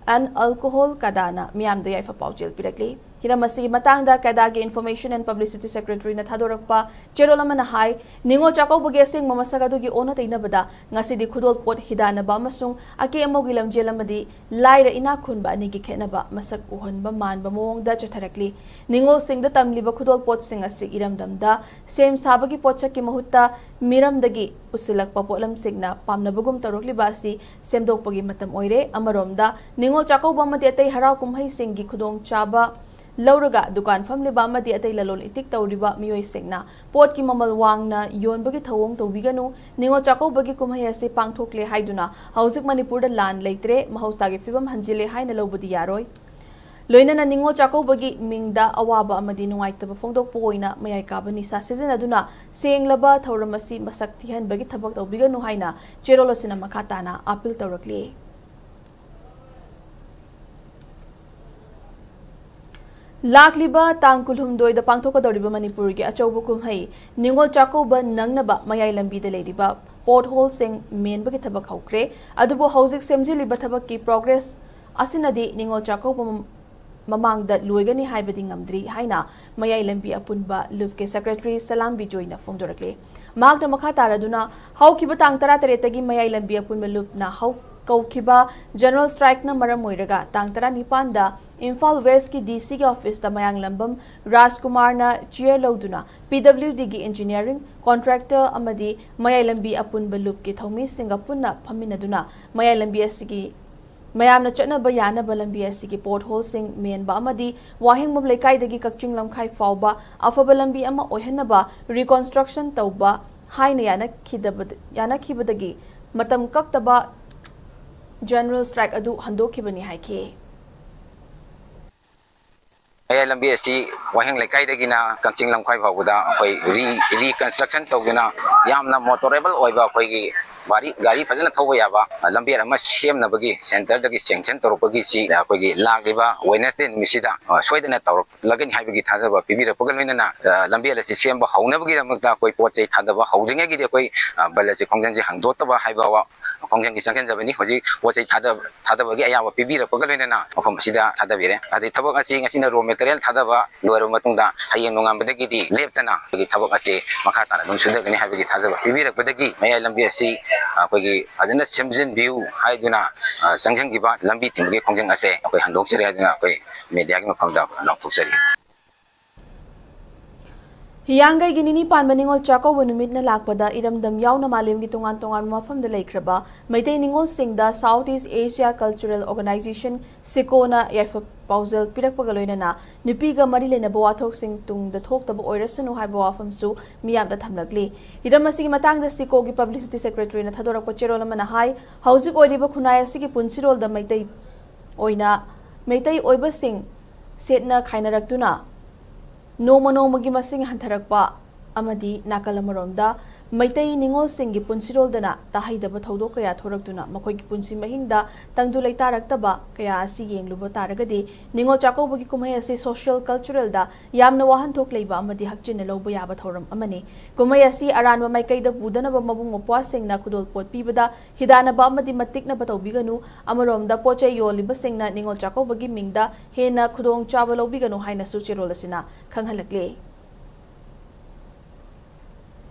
and Alcohol, ꯀꯗꯥꯅ ꯃꯤꯌꯥꯝꯗ ꯌꯥꯏꯐ ꯄꯥꯎꯖꯦꯜ ꯄꯤꯔꯛꯂꯤ꯫ ꯍꯤꯔꯝ ꯑꯁꯤꯒꯤ ꯃꯇꯥꯡꯗ ꯀꯗꯥꯒꯤ Information and Publicity Secretaryꯅ ꯊꯥꯗꯣꯔꯛꯄ ꯆꯦꯔꯣꯜ ꯑꯃꯅ ꯍꯥꯏ, ꯅꯤꯉꯣꯜ ꯆꯥꯛꯀꯧꯕꯒꯤ ꯑꯁꯦꯡꯕ ꯃꯁꯛ ꯑꯗꯨꯒꯤ ꯑꯣꯟꯅ ꯇꯩꯅꯕꯗ ꯉꯁꯤꯗꯤ ꯈꯨꯗꯣꯜꯄꯣꯠ ꯍꯤꯗꯥꯟꯅꯕ ꯑꯃꯁꯨꯡ ꯑꯀꯦ ꯑꯃꯧꯒꯤ ꯂꯝꯖꯦꯜ ꯑꯃꯗꯤ ꯂꯥꯏꯔ ꯏꯅꯥꯛ ꯈꯨꯟꯕ ꯑꯅꯤꯒꯤ ꯈꯦꯠꯅꯕ ꯃꯁꯛ ꯎꯍꯟꯕ ꯃꯥꯟꯕ ꯃꯑꯣꯡꯗ ꯆꯠꯊꯔꯛꯂꯤ꯫ ꯅꯤꯉꯣꯜꯁꯤꯡꯗ ꯇꯝꯂꯤꯕ ꯈꯨꯗꯣꯜꯄꯣꯠꯁꯤꯡ ꯑꯁꯤ ꯏꯔꯝꯗꯝꯗ ꯁꯦꯝ ꯁꯥꯕꯒꯤ ꯄꯣꯠꯁꯛꯀꯤ ꯃꯍꯨꯠꯇ ꯃꯤꯔꯝꯗꯒꯤ ꯄꯨꯁꯤꯜꯂꯛꯄ ꯄꯣꯠꯂꯝꯁꯤꯡꯅ ꯄꯥꯝꯅꯕꯒꯨꯝ ꯇꯧꯔꯛꯂꯤꯕ ꯑꯁꯤ ꯁꯦꯝꯗꯣꯛꯄꯒꯤ ꯃꯇꯝ ꯑꯣꯏꯔꯦ꯫ ꯑꯃꯔꯣꯝꯗ, ꯅꯤꯉꯣꯜ ꯆꯥꯛꯀꯧꯕ ꯑꯃꯗꯤ ꯑꯇꯩ ꯍꯔꯥꯎ ꯀꯨꯝꯍꯩꯁꯤꯡꯒꯤ ꯈꯨꯗꯣꯡꯆꯥꯕ ꯂꯧꯔꯒ ꯗꯨꯀꯥꯟ ꯐꯝꯂꯤꯕ ꯑꯃꯗꯤ ꯑꯇꯩ ꯂꯂꯣꯟ ꯏꯇꯤꯛ ꯇꯧꯔꯤꯕ ꯃꯤꯑꯣꯏꯁꯤꯡꯅ ꯄꯣꯠꯀꯤ ꯃꯃꯜ ꯋꯥꯡꯅ ꯌꯣꯟꯕꯒꯤ ꯊꯧꯑꯣꯡ ꯇꯧꯕꯤꯒꯅꯨ꯫ ꯅꯤꯉꯣꯜ ꯆꯥꯛꯀꯧꯕꯒꯤ ꯀꯨꯝꯍꯩ ꯑꯁꯤ ꯄꯥꯡꯊꯣꯛꯂꯦ ꯍꯥꯏꯗꯨꯅ ꯍꯧꯖꯤꯛ ꯃꯅꯤꯄꯨꯔꯗ ꯂꯥꯟ ꯂꯩꯇ꯭ꯔꯦ, ꯃꯍꯧꯁꯥꯒꯤ ꯐꯤꯕꯝ ꯍꯟꯖꯤꯜꯂꯦ ꯍꯥꯏꯅ ꯂꯧꯕꯗꯤ ꯌꯥꯔꯣꯏ꯫ ꯂꯣꯏꯅꯅ ꯅꯤꯉꯣꯜ ꯆꯥꯛꯀꯧꯕꯒꯤ ꯃꯤꯡꯗ ꯑꯋꯥꯕ ꯑꯃꯗꯤ ꯅꯨꯡꯉꯥꯏꯇꯕ ꯐꯣꯡꯗꯣꯛꯄ ꯑꯣꯏꯅ ꯃꯌꯥꯏ ꯀꯥꯕ ꯅꯤꯁꯥ ꯁꯤꯖꯤꯟꯅꯗꯨꯅ ꯁꯦꯡꯂꯕ ꯊꯧꯔꯝ ꯑꯁꯤ ꯃꯁꯛ ꯊꯤꯍꯟꯕꯒꯤ ꯊꯕꯛ ꯇꯧꯕꯤꯒꯅꯨ ꯍꯥꯏꯅ ꯆꯦꯔꯣꯜ ꯑꯁꯤꯅ ꯃꯈꯥ ꯇꯥꯅ ꯑꯥꯄꯤꯜ ꯇꯧꯔꯛꯂꯤ꯫ ꯂꯥꯛꯂꯤꯕ ꯇꯥꯡ ꯀꯨꯟꯍꯨꯝꯗꯣꯏꯗ ꯄꯥꯡꯊꯣꯛꯀꯗꯧꯔꯤꯕ ꯃꯅꯤꯄꯨꯔꯒꯤ ꯑꯆꯧꯕ ꯀꯨꯝꯍꯩ ꯅꯤꯉꯣꯜ ꯆꯥꯛꯀꯧꯕ ꯅꯪꯅꯕ ꯃꯌꯥꯏ ꯂꯝꯕꯤꯗ ꯂꯩꯔꯤꯕ ꯄꯣꯠ ꯍꯣꯜꯁꯤꯡ ꯃꯦꯟꯕꯒꯤ ꯊꯕꯛ ꯍꯧꯈ꯭ꯔꯦ꯫ ꯑꯗꯨꯕꯨ ꯍꯧꯖꯤꯛ ꯁꯦꯝꯖꯤꯜꯂꯤꯕ ꯊꯕꯛꯀꯤ ꯄ꯭ꯔꯣꯒ꯭ꯔꯦꯁ ꯑꯁꯤꯅꯗꯤ ꯅꯤꯉꯣꯜ ꯆꯥꯛꯀꯧꯕ ꯃꯃꯥꯡꯗ ꯂꯣꯏꯒꯅꯤ ꯍꯥꯏꯕꯗꯤ ꯉꯝꯗ꯭ꯔꯤ ꯍꯥꯏꯅ ꯃꯌꯥꯏ ꯂꯝꯕꯤ ꯑꯄꯨꯟꯕ ꯂꯨꯞꯀꯤ ꯁꯦꯀ꯭ꯔꯦꯇꯔꯤ ꯁꯂꯥꯝ ꯕꯤꯖꯣꯏꯅ ꯐꯣꯡꯗꯣꯔꯛꯂꯤ꯫ ꯃꯍꯥꯛꯅ ꯃꯈꯥ ꯇꯥꯔꯗꯨꯅ, ꯍꯧꯈꯤꯕ ꯇꯥꯡ ꯇꯔꯥꯇꯔꯦꯠꯇꯒꯤ ꯃꯌꯥꯏ ꯂꯝꯕꯤ ꯑꯄꯨꯟꯕ ꯂꯨꯞꯅ ꯍꯧ-, ꯀꯧꯈꯤꯕ ꯖꯦꯅꯔꯦꯜ ꯁ꯭ꯇ꯭ꯔꯥꯏꯛꯅ ꯃꯔꯝ ꯑꯣꯏꯔꯒ ꯇꯥꯡ ꯇꯔꯥꯅꯤꯄꯥꯟꯗ ꯏꯝꯐꯥꯜ ꯋꯦꯁꯀꯤ ꯗꯤ ꯁꯤꯒꯤ ꯑꯣꯐꯤꯁꯇ ꯃꯌꯥꯡꯂꯝꯕꯝ ꯔꯥꯖꯀꯨꯃꯥꯔꯅ ꯆꯤꯌꯔ ꯂꯧꯗꯨꯅ ꯄꯤ ꯗꯕ꯭ꯂꯤꯎ ꯗꯤꯒꯤ ꯏꯟꯖꯤꯅꯤꯌꯥꯔꯤꯡ ꯀꯣꯟꯇ꯭ꯔꯦꯛꯇꯔ ꯑꯃꯗꯤ ꯃꯌꯥꯏ ꯂꯝꯕꯤ ꯑꯄꯨꯟꯕ ꯂꯨꯞꯀꯤ ꯊꯧꯃꯤꯁꯤꯡꯒ ꯄꯨꯟꯅ ꯐꯝꯃꯤꯟꯅꯗꯨꯅ ꯃꯌꯥꯏ ꯂꯝꯕꯤ ꯑꯁꯤꯒꯤ ꯃꯌꯥꯝꯅ ꯆꯠꯅꯕ ꯌꯥꯅꯕ ꯂꯝꯕꯤ ꯑꯁꯤꯒꯤ ꯄꯣꯠ ꯍꯣꯜꯁꯤꯡ ꯃꯦꯟꯕ ꯑꯃꯗꯤ ꯋꯥꯍꯦꯡꯕꯝ ꯂꯩꯀꯥꯏꯗꯒꯤ ꯀꯛꯆꯤꯡ ꯂꯝꯈꯥꯏ ꯐꯥꯎꯕ ꯑꯐꯕ ꯂꯝꯕꯤ ꯑꯃ ꯑꯣꯏꯍꯟꯅꯕ ꯔꯤꯀꯟꯁꯇ꯭ꯔꯛꯁꯟ ꯇꯧꯕ ꯍꯥꯏꯅ ꯌꯥꯅꯈꯤꯗꯕ-, ꯌꯥꯅꯈꯤꯕꯗꯒꯤ ꯃꯇꯝ ꯀꯛꯇꯕ ꯖꯦꯅꯔꯦꯜ ꯁ꯭ꯇ꯭ꯔꯥꯏꯛ ꯑꯗꯨ ꯍꯟꯗꯣꯛꯈꯤꯕꯅꯤ ꯍꯥꯏꯈꯤ꯫ ꯃꯌꯥꯏ ꯂꯝꯕꯤ ꯑꯁꯤ ꯋꯥꯍꯦꯡ ꯂꯩꯀꯥꯏꯗꯒꯤꯅ ꯀꯛꯆꯤꯡ ꯂꯝꯈꯥꯏ ꯐꯥꯎꯕꯗ ꯑꯩꯈꯣꯏ ꯔꯤ-, ꯔꯤꯀꯟꯁꯇ꯭ꯔꯛꯁꯟ ꯇꯧꯗꯨꯅ ꯌꯥꯝꯅ ꯃꯣꯇꯣꯔꯦꯕꯜ ꯑꯣꯏꯕ ꯑꯩꯈꯣꯏꯒꯤ ꯒꯥꯔꯤ, ꯒꯥꯔꯤ ꯐꯖꯅ ꯊꯧꯕ ꯌꯥꯕ ꯂꯝꯕꯤ ꯑꯃ ꯁꯦꯝꯅꯕꯒꯤ ꯁꯦꯟꯇꯔꯗꯒꯤ ꯁꯦꯡꯁꯟ ꯇꯧꯔꯛꯄꯒꯤꯁꯤ ꯑꯩꯈꯣꯏꯒꯤ ꯂꯥꯛꯂꯤꯕ ꯋꯦꯅꯁꯗꯦ ꯅꯨꯃꯤꯠꯁꯤꯗ, ꯑ, ꯁꯣꯏꯗꯅ ꯇꯧꯔꯛꯂꯒꯅꯤ ꯍꯥꯏꯕꯒꯤ ꯊꯥꯖꯕ ꯄꯤꯕꯤꯔꯛꯄꯒ ꯂꯣꯏꯅꯅ, ꯑ, ꯂꯝꯕꯤ ꯑꯁꯤ ꯁꯦꯝꯕ ꯍꯧꯅꯕꯒꯤꯗꯃꯛꯇ ꯑꯩꯈꯣꯏ ꯄꯣꯠ ꯆꯩ ꯊꯥꯗꯕ ꯍꯧꯗ꯭ꯔꯤꯉꯩꯒꯤꯗꯤ ꯑꯩꯈꯣꯏ, ꯑ, ꯕꯟ ꯑꯁꯤ ꯈꯣꯡꯖꯪꯁꯤ ꯍꯥꯡꯗꯣꯛꯇꯕ ꯍꯥꯏꯕ ꯋꯥ-, ꯈꯣꯡꯖꯪꯒꯤ ꯆꯪꯁꯤꯟꯖꯕꯅꯤ꯫ ꯍꯧꯖꯤꯛ ꯄꯣꯠ ꯆꯩ ꯊꯥꯗ-, ꯊꯥꯗꯕꯒꯤ ꯑꯌꯥꯕ ꯄꯤꯕꯤꯔꯛꯄꯒ ꯂꯣꯏꯅꯅ ꯃꯐꯝ ꯑꯁꯤꯗ ꯊꯥꯗꯕꯤꯔꯦ꯫ ꯑꯗꯩ ꯊꯕꯛ ꯑꯁꯤ ꯉꯁꯤꯅ ꯔꯣ ꯃꯦꯇꯔꯤꯌꯦꯜ ꯊꯥꯗꯕ ꯂꯣꯏꯔꯕ ꯃꯇꯨꯡꯗ ꯍꯌꯦꯡ ꯅꯣꯡꯉꯥꯟꯕꯗꯒꯤꯗꯤ ꯂꯦꯞꯇꯅ ꯑꯩꯈꯣꯏꯒꯤ ꯊꯕꯛ ꯑꯁꯤ ꯃꯈꯥ ꯇꯥꯅ ꯑꯗꯨꯝ ꯁꯨꯊꯒꯅꯤ ꯍꯥꯏꯕꯒꯤ ꯊꯥꯖꯕ ꯄꯤꯕꯤꯔꯛꯄꯗꯒꯤ ꯃꯌꯥꯏ ꯂꯝꯕꯤ ꯑꯁꯤ ꯑꯩꯈꯣꯏꯒꯤ ꯐꯖꯅ ꯁꯦꯝꯖꯤꯟꯕꯤꯌꯨ ꯍꯥꯏꯗꯨꯅ, ꯑ, ꯆꯪꯁꯤꯟꯈꯤꯕ ꯂꯝꯕꯤ ꯊꯤꯡꯕꯒꯤ ꯈꯣꯡꯖꯪ ꯑꯁꯦ ꯑꯩꯈꯣꯏ ꯍꯟꯗꯣꯛꯆꯔꯤ ꯍꯥꯏꯗꯨꯅ ꯑꯩꯈꯣꯏ ꯃꯦꯗꯤꯌꯥꯒꯤ ꯃꯐꯝꯗ ꯂꯥꯎꯊꯣꯛꯆꯔꯤ꯫ ꯍꯤꯌꯥꯡꯒꯩꯒꯤ ꯅꯤꯅꯤ ꯄꯥꯟꯕ ꯅꯤꯉꯣꯜ ꯆꯥꯛꯀꯧꯕ ꯅꯨꯃꯤꯠꯅ ꯂꯥꯛꯄꯗ ꯏꯔꯝꯗꯝ ꯌꯥꯎꯅ ꯃꯥꯂꯦꯝꯒꯤ ꯇꯣꯉꯥꯟ ꯇꯣꯉꯥꯟꯕ ꯃꯐꯝꯗ ꯂꯩꯈ꯭ꯔꯕ Meitei ꯅꯤꯉꯣꯜꯁꯤꯡꯗ South East Asia Cultural Organization, ꯁꯤꯀꯣꯅ ꯌꯥꯏꯐ ꯄꯥꯎꯖꯦꯜ ꯄꯤꯔꯛꯄꯒ ꯂꯣꯏꯅꯅ ꯅꯨꯄꯤꯒ ꯃꯔꯤ ꯂꯩꯅꯕ ꯋꯥꯊꯣꯛꯁꯤꯡ ꯇꯨꯡꯗ ꯊꯣꯛꯇꯕ ꯑꯣꯏꯔꯁꯅꯨ ꯍꯥꯏꯕ ꯋꯥꯐꯝꯁꯨ ꯃꯤꯌꯥꯝꯗ ꯊꯝꯂꯛꯂꯤ꯫ ꯍꯤꯔꯝ ꯑꯁꯤꯒꯤ ꯃꯇꯥꯡꯗ ꯁꯤꯀꯣꯒꯤ ꯄꯕ꯭ꯂꯤꯁꯤꯇꯤ ꯁꯦꯀ꯭ꯔꯦꯇꯔꯤꯅ ꯊꯥꯗꯣꯔꯛꯄ ꯆꯦꯔꯣꯜ ꯑꯃꯅ ꯍꯥꯏ, ꯍꯧꯖꯤꯛ ꯑꯣꯏꯔꯤꯕ ꯈꯨꯟꯅꯥꯏ ꯑꯁꯤꯒꯤ ꯄꯨꯟꯁꯤꯔꯣꯜꯗ ꯃꯩꯇꯩ ꯑꯣꯏꯅ, ꯃꯩꯇꯩ ꯑꯣꯏꯕꯁꯤꯡ ꯁꯦꯠꯅ ꯈꯥꯏꯅꯔꯛꯇꯨꯅ ꯅꯣꯡꯃ ꯅꯣꯡꯃꯒꯤ ꯃꯁꯤꯡ ꯍꯟꯊꯔꯛꯄ ꯑꯃꯗꯤ ꯅꯥꯀꯜ ꯑꯃꯔꯣꯝꯗ ꯃꯩꯇꯩ ꯅꯤꯉꯣꯜꯁꯤꯡꯒꯤ ꯄꯨꯟꯁꯤꯔꯣꯜꯗꯅ ꯇꯥꯍꯩꯗꯕ ꯊꯧꯗꯣꯛ ꯀꯌꯥ ꯊꯣꯔꯛꯇꯨꯅ ꯃꯈꯣꯏꯒꯤ ꯄꯨꯟꯁꯤ ꯃꯍꯤꯡꯗ ꯇꯪꯗꯨ ꯂꯩꯇꯥꯔꯛꯇꯕ ꯀꯌꯥ ꯑꯁꯤ ꯌꯦꯡꯂꯨꯕ ꯇꯥꯔꯒꯗꯤ, ꯅꯤꯉꯣꯜ ꯆꯥꯛꯀꯧꯕꯒꯤ ꯀꯨꯝꯍꯩ ꯑꯁꯤ social cultural ꯗ ꯌꯥꯝꯅ ꯋꯥꯍꯟꯊꯣꯛ ꯂꯩꯕ ꯑꯃꯗꯤ ꯍꯛꯆꯤꯟꯅ ꯂꯧꯕ ꯌꯥꯕ ꯊꯧꯔꯝ ꯑꯃꯅꯤ꯫ ꯀꯨꯝꯍꯩ ꯑꯁꯤ ꯑꯔꯥꯟꯕ ꯃꯥꯏꯀꯩꯗ ꯄꯨꯗꯅꯕ ꯃꯕꯨꯡ ꯃꯧꯄ꯭ꯋꯥꯁꯤꯡꯅ ꯈꯨꯗꯣꯜꯄꯣꯠ ꯄꯤꯕꯗ ꯍꯤꯗꯥꯟꯅꯕ ꯑꯃꯗꯤ ꯃꯇꯤꯛꯅꯕ ꯇꯧꯕꯤꯒꯅꯨ, ꯑꯃꯔꯣꯝꯗ ꯄꯣꯠ ꯆꯩ ꯌꯣꯜꯂꯤꯕꯁꯤꯡꯅ ꯅꯤꯉꯣꯜ ꯆꯥꯛꯀꯧꯕꯒꯤ ꯃꯤꯡꯗ ꯍꯦꯟꯅ ꯈꯨꯗꯣꯡꯆꯥꯕ ꯂꯧꯕꯤꯒꯅꯨ ꯍꯥꯏꯅꯁꯨ ꯆꯦꯔꯣꯜ ꯑꯁꯤꯅ ꯈꯪꯍꯜꯂꯛꯂꯤ꯫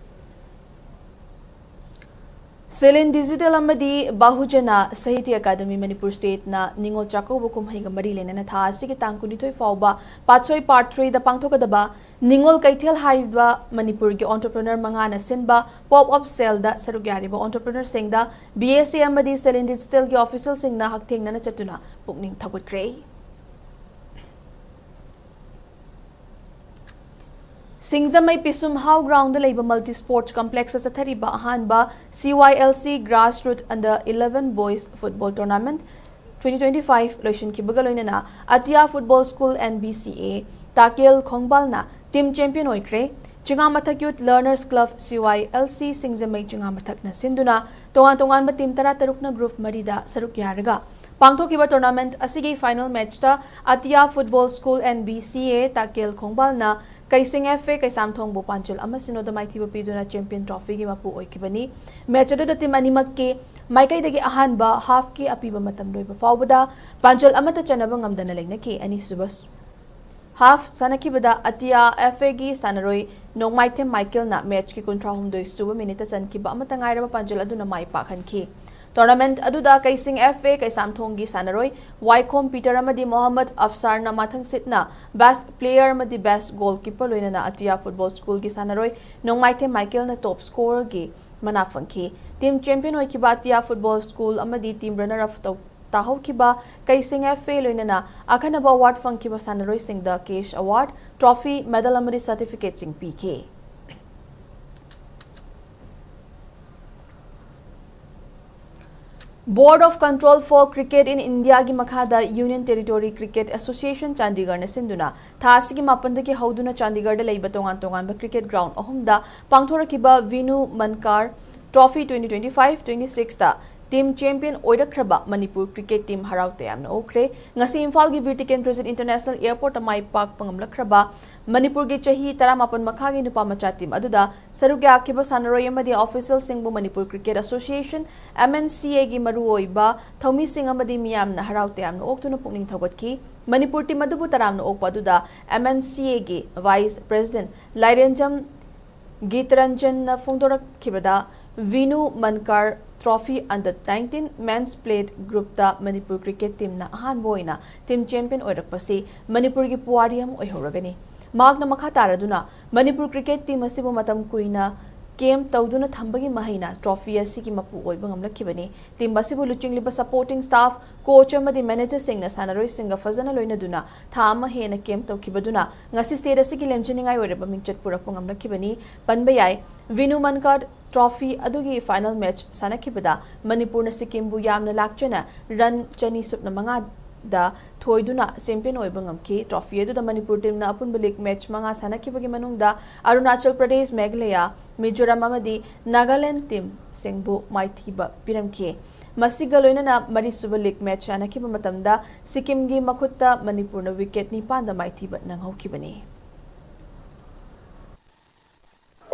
ꯁꯦꯂꯤꯟ ꯗꯤꯖꯤꯇꯦꯜ ꯑꯃꯗꯤ ꯕꯥꯍꯨꯖꯅ ꯁꯥꯍꯤꯇ꯭ꯌ ꯑꯦꯀꯥꯗꯃꯤ ꯃꯅꯤꯄꯨꯔ ꯁ꯭ꯇꯦꯠꯅ ꯅꯤꯉꯣꯜ ꯆꯥꯛꯀꯧꯕ ꯀꯨꯝꯍꯩꯒ ꯃꯔꯤ ꯂꯩꯅꯅ ꯊꯥ ꯑꯁꯤꯒꯤ ꯇꯥꯡ ꯀꯨꯟꯅꯤꯊꯣꯏ ꯐꯥꯎꯕ ꯄꯥꯠꯁꯣꯏ ꯄꯥꯔꯠ ꯊ꯭ꯔꯤꯗ ꯄꯥꯡꯊꯣꯛꯀꯗꯕ ꯅꯤꯉꯣꯜ ꯀꯩꯊꯦꯜ ꯍꯥꯏꯕ ꯃꯅꯤꯄꯨꯔꯒꯤ entrepreneur ꯃꯉꯥꯅ ꯁꯤꯟꯕ pop up sale ꯗ ꯁꯔꯨꯛ ꯌꯥꯔꯤꯕ entrepreneur ꯁꯤꯡꯗ ꯕꯤ ꯑꯦꯁ ꯑꯦ ꯑꯃꯗꯤ ꯁꯦꯂꯤꯟ ꯗꯤꯖꯤꯇꯦꯜꯒꯤ official ꯁꯤꯡꯅ ꯍꯛꯊꯦꯡꯅꯅ ꯆꯠꯇꯨꯅ ꯄꯨꯛꯅꯤꯡ ꯊꯧꯒꯠꯈ꯭ꯔꯦ꯫ ꯁꯤꯡꯖꯃꯩ ꯄꯤꯁꯨꯝ ꯍꯥꯎ ground ꯗ ꯂꯩꯕ multi sports complex ꯇ ꯆꯠꯊꯔꯤꯕ ꯑꯍꯥꯟꯕ C Y L C Grassroot Under eleven Boys Football Tournament twenty twenty-five ꯂꯣꯏꯁꯤꯟꯈꯤꯕꯒ ꯂꯣꯏꯅꯅ ꯑꯇꯤꯌꯥ Football School and B C A ꯇꯥꯀꯦꯜ ꯈꯣꯡꯕꯥꯜꯅ team champion ꯑꯣꯏꯈ꯭ꯔꯦ꯫ ꯆꯤꯉꯥꯃꯊꯛ Youth Learners Club C Y L C ꯁꯤꯡꯖꯃꯩ ꯆꯤꯉꯥꯃꯊꯛꯅ ꯁꯤꯟꯗꯨꯅ ꯇꯣꯉꯥꯟ ꯇꯣꯉꯥꯟꯕ team ꯇꯔꯥꯇꯔꯨꯛꯅ group ꯃꯔꯤꯗ ꯁꯔꯨꯛ ꯌꯥꯔꯒ ꯄꯥꯡꯊꯣꯛꯈꯤꯕ tournament ꯑꯁꯤꯒꯤ final match ꯇ ꯑꯇꯤꯌꯥ Football School and B C A ꯇꯥꯀꯦꯜ ꯈꯣꯡꯕꯥꯜꯅ ꯀꯩꯁꯤꯡ F A ꯀꯩꯁꯥꯝꯊꯣꯡꯕꯨ ꯄꯥꯟꯖꯜ ꯑꯃ ꯁꯤꯅꯣꯗ ꯃꯥꯏꯊꯤꯕ ꯄꯤꯗꯨꯅ champion trophy ꯒꯤ ꯃꯄꯨ ꯑꯣꯏꯈꯤꯕꯅꯤ꯫ Match ꯑꯗꯨꯗ team ꯑꯅꯤꯃꯛꯀꯤ ꯃꯥꯏꯀꯩꯗꯒꯤ ꯑꯍꯥꯟꯕ half ꯀꯤ ꯑꯄꯤꯕ ꯃꯇꯝ ꯂꯣꯏꯕ ꯐꯥꯎꯕꯗ ꯄꯥꯟꯖꯜ ꯑꯃꯠꯇ ꯆꯟꯅꯕ ꯉꯝꯗꯅ ꯂꯩꯅꯈꯤ꯫ ꯑꯅꯤꯁꯨꯕ half ꯁꯥꯟꯅꯈꯤꯕꯗ ꯑꯇꯤꯌꯥ F A ꯒꯤ ꯁꯥꯟꯅꯔꯣꯏ ꯅꯣꯡꯃꯥꯏꯊꯦꯝ ꯃꯥꯏꯀꯦꯜꯅ match ꯀꯤ ꯀꯨꯟꯊ꯭ꯔꯥꯍꯨꯝꯗꯣꯏ ꯁꯨꯕ minute ꯇ ꯆꯟꯈꯤꯕ ꯑꯃꯠꯇ ꯉꯥꯏꯔꯕ ꯄꯥꯟꯖꯜ ꯑꯗꯨꯅ ꯃꯥꯏ ꯄꯥꯛꯍꯟꯈꯤ꯫ Tournament ꯑꯗꯨꯗ ꯀꯩꯁꯤꯡ F A ꯀꯩꯁꯥꯝꯊꯣꯡꯒꯤ ꯁꯥꯟꯅꯔꯣꯏ ꯋꯥꯏꯈꯣꯝ ꯄꯤꯇꯔ ꯑꯃꯗꯤ ꯃꯣꯍꯝꯃꯗ ꯑꯐꯁꯥꯔꯅ ꯃꯊꯪꯁꯤꯠꯅ best player ꯑꯃꯗꯤ best goalkeeper ꯂꯣꯏꯅꯅ ꯑꯇꯤꯌꯥ Football School ꯒꯤ ꯁꯥꯟꯅꯔꯣꯏ ꯅꯣꯡꯃꯥꯏꯊꯦꯝ ꯃꯥꯏꯀꯦꯜꯅ top scorer ꯒꯤ ꯃꯅꯥ ꯐꯪꯈꯤ꯫ Team champion ꯑꯣꯏꯈꯤꯕ ꯑꯇꯤꯌꯥ Football School ꯑꯃꯗꯤ team runner up ꯇꯧ-, ꯇꯥꯍꯧꯈꯤꯕ ꯀꯩꯁꯤꯡ F A ꯂꯣꯏꯅꯅ ꯑꯈꯟꯅꯕ award ꯐꯪꯈꯤꯕ ꯁꯥꯟꯅꯔꯣꯏꯁꯤꯡꯗ cash award, trophy, medal ꯑꯃꯗꯤ certificate ꯁꯤꯡ ꯄꯤꯈꯤ꯫ Board of Control for Cricket in Indiaꯒꯤ ꯃꯈꯥꯗ Union Territory Cricket Association ꯆꯥꯟꯗꯤꯒꯔꯅ ꯁꯤꯟꯗꯨꯅ ꯊꯥ ꯑꯁꯤꯒꯤ ꯃꯥꯄꯟꯗꯒꯤ ꯍꯧꯗꯨꯅ ꯆꯥꯟꯗꯤꯒꯔꯗ ꯂꯩꯕ ꯇꯣꯉꯥꯟ ꯇꯣꯉꯥꯟꯕ cricket ground ꯑꯍꯨꯝꯗ ꯄꯥꯡꯊꯣꯔꯛꯈꯤꯕ ꯚꯤꯅꯨ ꯃꯟꯀꯥꯔ Trophy twenty twenty-five twenty-sixꯇ team champion ꯑꯣꯏꯔꯛꯈ꯭ꯔꯕ Manipur cricket team ꯍꯔꯥꯎ ꯇꯌꯥꯝꯅ ꯑꯣꯛꯈ꯭ꯔꯦ꯫ ꯉꯁꯤ ꯏꯝꯐꯥꯜꯒꯤ ꯕꯤꯔ ꯇꯤꯀꯦꯟꯗ꯭ꯔꯖꯤꯠ International Airportꯇ ꯃꯥꯏ ꯄꯥꯛꯄ ꯉꯝꯂꯛꯈ꯭ꯔꯕ ꯃꯅꯤꯄꯨꯔꯒꯤ ꯆꯍꯤ ꯇꯔꯥꯃꯥꯄꯟ ꯃꯈꯥꯒꯤ ꯅꯨꯄꯥ ꯃꯆꯥ team ꯑꯗꯨꯗ ꯁꯔꯨꯛ ꯌꯥꯈꯤꯕ ꯁꯥꯟꯅꯔꯣꯏ ꯑꯃꯗꯤ officialꯁꯤꯡꯕꯨ ꯃꯅꯤꯄꯨꯔ Cricket Association, MNCAꯒꯤ ꯃꯔꯨꯑꯣꯏꯕ ꯊꯧꯃꯤꯁꯤꯡ ꯑꯃꯗꯤ ꯃꯤꯌꯥꯝꯅ ꯍꯔꯥꯎ ꯇꯌꯥꯝꯅ ꯑꯣꯛꯇꯨꯅ ꯄꯨꯛꯅꯤꯡ ꯊꯧꯒꯠꯈꯤ꯫ ꯃꯅꯤꯄꯨꯔ team ꯑꯗꯨꯕꯨ ꯇꯔꯥꯝꯅ ꯑꯣꯛꯄ ꯑꯗꯨꯗ MNCAꯒꯤ Vice President ꯂꯥꯏꯔꯦꯟꯖꯝ ꯒꯤꯇꯔꯟꯖꯟꯅ ꯐꯣꯡꯗꯣꯔꯛꯈꯤꯕꯗ, ꯚꯤꯅꯨ ꯃꯟꯀꯥꯔ Trophy Under nineteen Men's Plate Groupꯇ Manipur cricket teamꯅ ꯑꯍꯥꯟꯕ ꯑꯣꯏꯅ team champion ꯑꯣꯏꯔꯛꯄꯁꯤ ꯃꯅꯤꯄꯨꯔꯒꯤ ꯄꯨꯋꯥꯔꯤ ꯑꯃ ꯑꯣꯏꯍꯧꯔꯒꯅꯤ꯫ ꯃꯍꯥꯛꯅ ꯃꯈꯥ ꯇꯥꯔꯗꯨꯅ, ꯃꯅꯤꯄꯨꯔ cricket team ꯑꯁꯤꯕꯨ ꯃꯇꯝ ꯀꯨꯏꯅ camp ꯇꯧꯗꯨꯅ ꯊꯝꯕꯒꯤ ꯃꯍꯩꯅ trophy ꯑꯁꯤꯒꯤ ꯃꯄꯨ ꯑꯣꯏꯕ ꯉꯝꯂꯛꯈꯤꯕꯅꯤ꯫ Team ꯑꯁꯤꯕꯨ ꯂꯨꯆꯤꯡꯂꯤꯕ supporting staff, coach ꯑꯃꯗꯤ managerꯁꯤꯡꯅ ꯁꯥꯟꯅꯔꯣꯏꯁꯤꯡꯒ ꯐꯖꯅ ꯂꯣꯏꯅꯗꯨꯅ ꯊꯥ ꯑꯃ ꯍꯦꯟꯅ camp ꯇꯧꯈꯤꯕꯗꯨꯅ ꯉꯁꯤ state ꯑꯁꯤꯒꯤ ꯂꯦꯝꯖꯅꯤꯡꯉꯥꯏ ꯑꯣꯏꯔꯕ ꯃꯤꯡꯆꯠ ꯄꯨꯔꯛꯄ ꯉꯝꯂꯛꯈꯤꯕꯅꯤ꯫ ꯄꯟꯕ ꯌꯥꯏ, ꯚꯤꯅꯨ ꯃꯟꯀꯥꯔ Trophy ꯑꯗꯨꯒꯤ final match ꯁꯥꯟꯅꯈꯤꯕꯗ ꯃꯅꯤꯄꯨꯔꯅ ꯁꯤꯛꯀꯤꯝꯕꯨ ꯌꯥꯝꯅ ꯂꯥꯛꯆꯅ run ꯆꯅꯤ ꯁꯨꯞꯅ ꯃꯉꯥꯗ ꯊꯣꯏꯗꯨꯅ champion ꯑꯣꯏꯕ ꯉꯝꯈꯤ꯫ Trophy ꯑꯗꯨꯗ ꯃꯅꯤꯄꯨꯔ teamꯅ ꯑꯄꯨꯟꯕ league match ꯃꯉꯥ ꯁꯥꯟꯅꯈꯤꯕꯒꯤ ꯃꯅꯨꯡꯗ ꯑꯔꯨꯅꯥꯆꯜ ꯄ꯭ꯔꯗꯦꯁ, ꯃꯦꯘꯥꯂꯌꯥ, ꯃꯤꯖꯣꯔꯥꯝ ꯑꯃꯗꯤ ꯅꯥꯒꯥꯂꯦꯟ teamꯁꯤꯡꯕꯨ ꯃꯥꯏꯊꯤꯕ ꯄꯤꯔꯝꯈꯤ꯫ ꯃꯁꯤꯒ ꯂꯣꯏꯅꯅ ꯃꯔꯤꯁꯨꯕ league match ꯁꯥꯟꯅꯈꯤꯕ ꯃꯇꯝꯗ ꯁꯤꯛꯀꯤꯝꯒꯤ ꯃꯈꯨꯠꯇ ꯃꯅꯤꯄꯨꯔꯅ wicket ꯅꯤꯄꯥꯟꯗ ꯃꯥꯏꯊꯤꯕ ꯅꯪꯍꯧꯈꯤꯕꯅꯤ꯫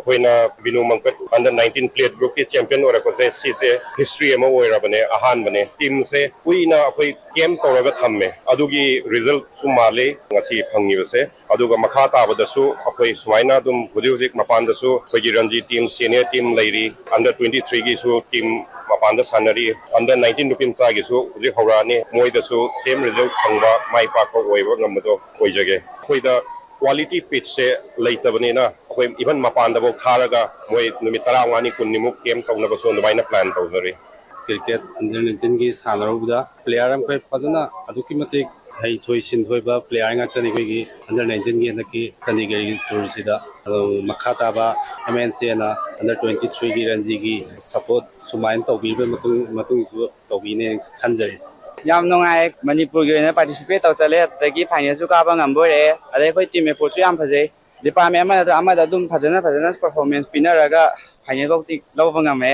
ꯑꯩꯈꯣꯏꯅ ꯚꯤꯅꯨ ꯃꯟꯀꯥꯔ Under nineteen Plate Groupꯀꯤ champion ꯑꯣꯏꯔꯛꯄꯁꯦ, ꯁꯤꯁꯦ history ꯑꯃ ꯑꯣꯏꯔꯕꯅꯦ, ꯑꯍꯥꯟꯕꯅꯦ꯫ Teamꯁꯦ ꯀꯨꯏꯅ ꯑꯩꯈꯣꯏ camp ꯇꯧꯔꯒ ꯊꯝꯃꯦ, ꯑꯗꯨꯒꯤ resultꯁꯨ ꯃꯥꯜꯂꯤ ꯉꯁꯤ ꯐꯪꯉꯤꯕꯁꯦ꯫ ꯑꯗꯨꯒ ꯃꯈꯥ ꯇꯥꯕꯗꯁꯨ ꯑꯩꯈꯣꯏ ꯁꯨꯃꯥꯏꯅ ꯑꯗꯨꯝ ꯍꯧꯖꯤꯛ ꯍꯧꯖꯤꯛ ꯃꯄꯥꯟꯗꯁꯨ ꯑꯩꯈꯣꯏꯒꯤ Ranji team, senior team ꯂꯩꯔꯤ, Under twenty threeꯒꯤꯁꯨ team ꯃꯄꯥꯟꯗ ꯁꯥꯟꯅꯔꯤ, Under nineteen ꯅꯨꯄꯤ ꯃꯆꯥꯒꯤꯁꯨ ꯍꯧꯖꯤꯛ ꯍꯧꯔꯛꯑꯅꯤ, ꯃꯣꯏꯗꯁꯨ same result ꯐꯪꯕ, ꯃꯥꯏ ꯄꯥꯛꯄ ꯑꯣꯏꯕ ꯉꯝꯕꯗꯣ ꯑꯣꯏꯖꯒꯦ꯫ ꯑꯩꯈꯣꯏꯗ quality pitchꯁꯦ ꯂꯩꯇꯕꯅꯤꯅ ꯑꯩꯈꯣꯏ even ꯃꯄꯥꯟꯗꯐꯥꯎ ꯊꯥꯔꯒ ꯃꯣꯏ ꯅꯨꯃꯤꯠ ꯇꯔꯥꯃꯉꯥꯅꯤ ꯀꯨꯟꯅꯤꯃꯨꯛ camp ꯇꯧꯅꯕꯁꯨ ꯑꯗꯨꯃꯥꯏꯅ plan ꯇꯧꯖꯔꯤ꯫ ꯀ꯭ꯔꯤꯀꯦꯠ ꯑꯟꯗꯔ ꯅꯥꯏꯟꯇꯤꯟꯒꯤ ꯁꯥꯟꯅꯔꯨꯕꯗ ꯄ꯭ꯂꯦꯌꯥꯔ ꯃꯈꯣꯏ ꯐꯖꯅ ꯑꯗꯨꯛꯀꯤ ꯃꯇꯤꯛ ꯍꯩꯊꯣꯏ ꯁꯤꯡꯊꯣꯏꯕ ꯄ꯭ꯂꯦꯌꯥꯔ ꯉꯥꯛꯇꯅꯤ ꯑꯩꯈꯣꯏꯒꯤ ꯑꯟꯗꯔ ꯅꯥꯏꯟꯇꯤꯟꯒꯤ ꯍꯟꯗꯛꯀꯤ ꯆꯥꯟꯗꯤꯒꯔꯒꯤ ꯇꯨꯔꯁꯤꯗ꯫ ꯑꯗꯨ ꯃꯈꯥ ꯇꯥꯕ ꯑꯦꯝ ꯑꯦꯟ ꯁꯤ ꯑꯦꯅ ꯑꯟꯗꯔ ꯇ꯭ꯋꯦꯟꯇꯤ ꯊ꯭ꯔꯤꯒꯤ ꯔꯟꯖꯤꯒꯤ ꯁꯄꯣꯔꯠ ꯁꯨꯃꯥꯏꯅ ꯇꯧꯕꯤꯕꯒꯤ ꯃꯇꯨꯡ ꯃꯇꯨꯡꯁꯨ ꯇꯧꯕꯤꯅꯦꯅ ꯈꯟꯖꯩ꯫ ꯌꯥꯝ ꯅꯨꯡꯉꯥꯏ꯫ ꯃꯅꯤꯄꯨꯔꯒꯤ ꯑꯣꯏꯅ ꯄꯥꯔꯇꯤꯁꯤꯄꯦꯠ ꯇꯧ ꯆꯠꯂꯦ, ꯑꯗꯒꯤ ꯐꯥꯏꯅꯦꯜꯁꯨ ꯀꯥꯕ ꯉꯝꯕ ꯑꯣꯏꯔꯛꯑꯦ, ꯑꯗꯩ ꯑꯩꯈꯣꯏ ꯇꯤꯝ ꯑꯦꯐꯣꯔꯠꯁꯨ ꯌꯥꯝ ꯐꯖꯩ꯫ ꯗꯤꯄꯥꯔꯠꯃꯦꯟ ꯑꯃꯗ ꯑꯃꯗ ꯑꯗꯨꯝ ꯐꯖꯅ ꯐꯖꯅ ꯄꯔꯐꯣꯔꯃꯦꯟꯁ ꯄꯤꯅꯔꯒ ꯐꯥꯏꯅꯦꯜ ꯐꯥꯎꯗꯤ ꯂꯧꯕ ꯉꯝꯃꯦ꯫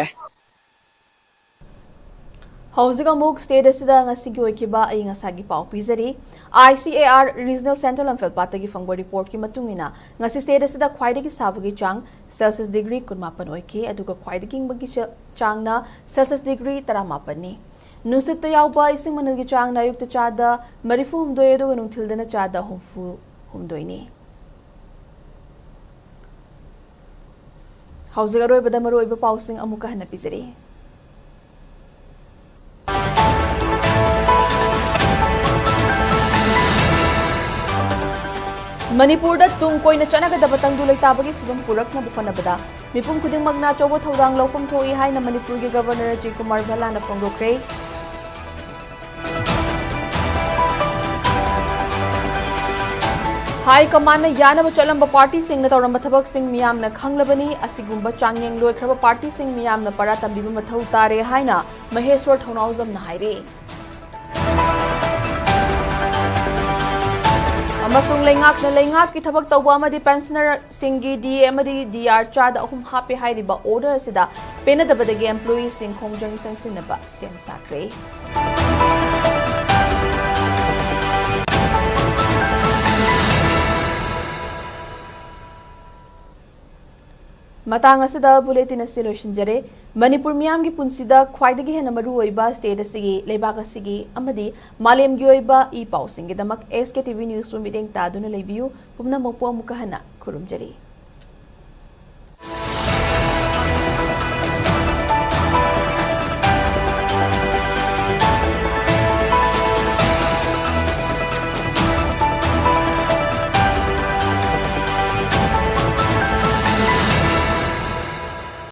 ꯍꯧꯖꯤꯛ ꯑꯃꯨꯛ ꯁ꯭ꯇꯦꯠ ꯑꯁꯤꯗ ꯉꯁꯤꯒꯤ ꯑꯣꯏꯈꯤꯕ ꯑꯏꯪ ꯑꯁꯥꯒꯤ ꯄꯥꯎ ꯄꯤꯖꯔꯤ꯫ I C A R regional centre ꯂꯝꯐꯦꯜꯄꯥꯠꯇꯒꯤ ꯐꯪꯕ ꯔꯤꯄꯣꯔꯠꯀꯤ ꯃꯇꯨꯡ ꯏꯟꯅ, ꯉꯁꯤ ꯁ꯭ꯇꯦꯠ ꯑꯁꯤꯗ ꯈ꯭ꯋꯥꯏꯗꯒꯤ ꯁꯥꯕꯒꯤ ꯆꯥꯡ ꯁꯦꯜꯁꯤꯌꯁ ꯗꯤꯒ꯭ꯔꯤ ꯀꯨꯟꯃꯥꯄꯟ ꯑꯣꯏꯈꯤ, ꯑꯗꯨꯒ ꯈ꯭ꯋꯥꯏꯗꯒꯤ ꯏꯪꯕꯒꯤ ꯆ-, ꯆꯥꯡꯅ ꯁꯦꯜꯁꯤꯌꯁ ꯗꯤꯒ꯭ꯔꯤ ꯇꯔꯥꯃꯥꯄꯟꯅꯤ꯫ ꯅꯨꯡꯁꯤꯠꯇ ꯌꯥꯎꯕ ꯏꯁꯤꯡ ꯃꯅꯤꯜꯒꯤ ꯆꯥꯡꯅ ꯑꯌꯨꯛꯇ ꯆꯥꯗ ꯃꯔꯤꯐꯨꯍꯨꯝꯗꯣꯏ, ꯑꯗꯨꯒ ꯅꯨꯡꯊꯤꯜꯗꯅ ꯆꯥꯗ ꯍꯨꯝꯐꯨꯍꯨꯝꯗꯣꯏꯅꯤ꯫ ꯍꯧꯖꯤꯛ ꯑꯔꯣꯏꯕꯗ ꯃꯔꯨꯑꯣꯏꯕ ꯄꯥꯎꯁꯤꯡ ꯑꯃꯨꯛꯀ ꯍꯟꯅ ꯄꯤꯖꯔꯤ꯫ ꯃꯅꯤꯄꯨꯔꯗ ꯇꯨꯡ ꯀꯣꯏꯅ ꯆꯠꯅꯒꯗꯕ ꯇꯪꯗꯨ ꯂꯩꯇꯥꯕꯒꯤ ꯐꯤꯕꯝ ꯄꯨꯔꯛꯅꯕ ꯍꯣꯠꯅꯕꯗ ꯃꯤꯄꯨꯝ ꯈꯨꯗꯤꯡꯃꯛꯅ ꯑꯆꯧꯕ ꯊꯧꯗꯥꯡ ꯂꯧꯐꯝ ꯊꯣꯛꯏ ꯍꯥꯏꯅ ꯃꯅꯤꯄꯨꯔꯒꯤ ꯒꯕꯔꯅꯔ ꯑꯖꯤꯠ ꯀꯨꯃꯥꯔ ꯚꯜꯂꯥꯅ ꯐꯣꯡꯗꯣꯛꯈ꯭ꯔꯦ꯫ ꯍꯥꯏ ꯀꯃꯥꯟꯅ ꯌꯥꯅꯕ ꯆꯠꯂꯝꯕ ꯄꯥꯔꯇꯤꯁꯤꯡꯅ ꯇꯧꯔꯝꯕ ꯊꯕꯛꯁꯤꯡ ꯃꯤꯌꯥꯝꯅ ꯈꯪꯂꯕꯅꯤ꯫ ꯑꯁꯤꯒꯨꯝꯕ ꯆꯥꯡꯌꯦꯡ ꯂꯣꯏꯈ꯭ꯔꯕ ꯄꯥꯔꯇꯤꯁꯤꯡ ꯃꯤꯌꯥꯝꯅ ꯄꯔꯥ ꯇꯝꯕꯤꯕ ꯃꯊꯧ ꯇꯥꯔꯦ ꯍꯥꯏꯅ ꯃꯍꯦꯁ꯭ꯋꯔ ꯊꯧꯅꯥꯎꯖꯝꯅ ꯍꯥꯏꯔꯤ꯫ ꯑꯃꯁꯨꯡ ꯂꯩꯉꯥꯛꯅ ꯂꯩꯉꯥꯛꯀꯤ ꯊꯕꯛ ꯇꯧꯕ ꯑꯃꯗꯤ ꯄꯦꯟꯁꯅꯔꯁꯤꯡꯒꯤ ꯗꯤ ꯑꯦ ꯑꯃꯗꯤ ꯗꯤ ꯑꯥꯔ ꯆꯥꯗ ꯑꯍꯨꯝ ꯍꯥꯞꯄꯦ ꯍꯥꯏꯔꯤꯕ ꯑꯣꯔꯗꯔ ꯑꯁꯤꯗ ꯄꯦꯟꯅꯗꯕꯗꯒꯤ ꯑꯦꯝꯄ꯭ꯂꯣꯌꯤꯁꯤꯡ ꯈꯣꯡꯖꯪ ꯆꯪꯁꯤꯟꯅꯕ ꯁꯦꯝ ꯁꯥꯈ꯭ꯔꯦ꯫ ꯃꯇꯥꯡ ꯑꯁꯤꯗ ꯕꯨꯂꯦꯇꯤꯟ ꯑꯁꯤ ꯂꯣꯏꯁꯤꯟꯖꯔꯦ꯫ ꯃꯅꯤꯄꯨꯔ ꯃꯤꯌꯥꯝꯒꯤ ꯄꯨꯟꯁꯤꯗ ꯈ꯭ꯋꯥꯏꯗꯒꯤ ꯍꯦꯟꯅ ꯃꯔꯨ ꯑꯣꯏꯕ ꯁ꯭ꯇꯦꯠ ꯑꯁꯤꯒꯤ, ꯂꯩꯕꯥꯛ ꯑꯁꯤꯒꯤ ꯑꯃꯗꯤ ꯃꯥꯂꯦꯝꯒꯤ ꯑꯣꯏꯕ ꯏ ꯄꯥꯎꯁꯤꯡꯒꯤꯗꯃꯛ ꯑꯦꯁ ꯀꯦ ꯇꯤ ꯚꯤ ꯅ꯭ꯌꯨꯁꯄꯨ ꯃꯤꯠꯌꯦꯡ ꯇꯥꯗꯨꯅ ꯂꯩꯕꯤꯌꯨ꯫ ꯄꯨꯝꯅꯃꯛꯄꯨ ꯑꯃꯨꯛꯀ ꯍꯟꯅ ꯈꯨꯔꯨꯝꯖꯔꯤ꯫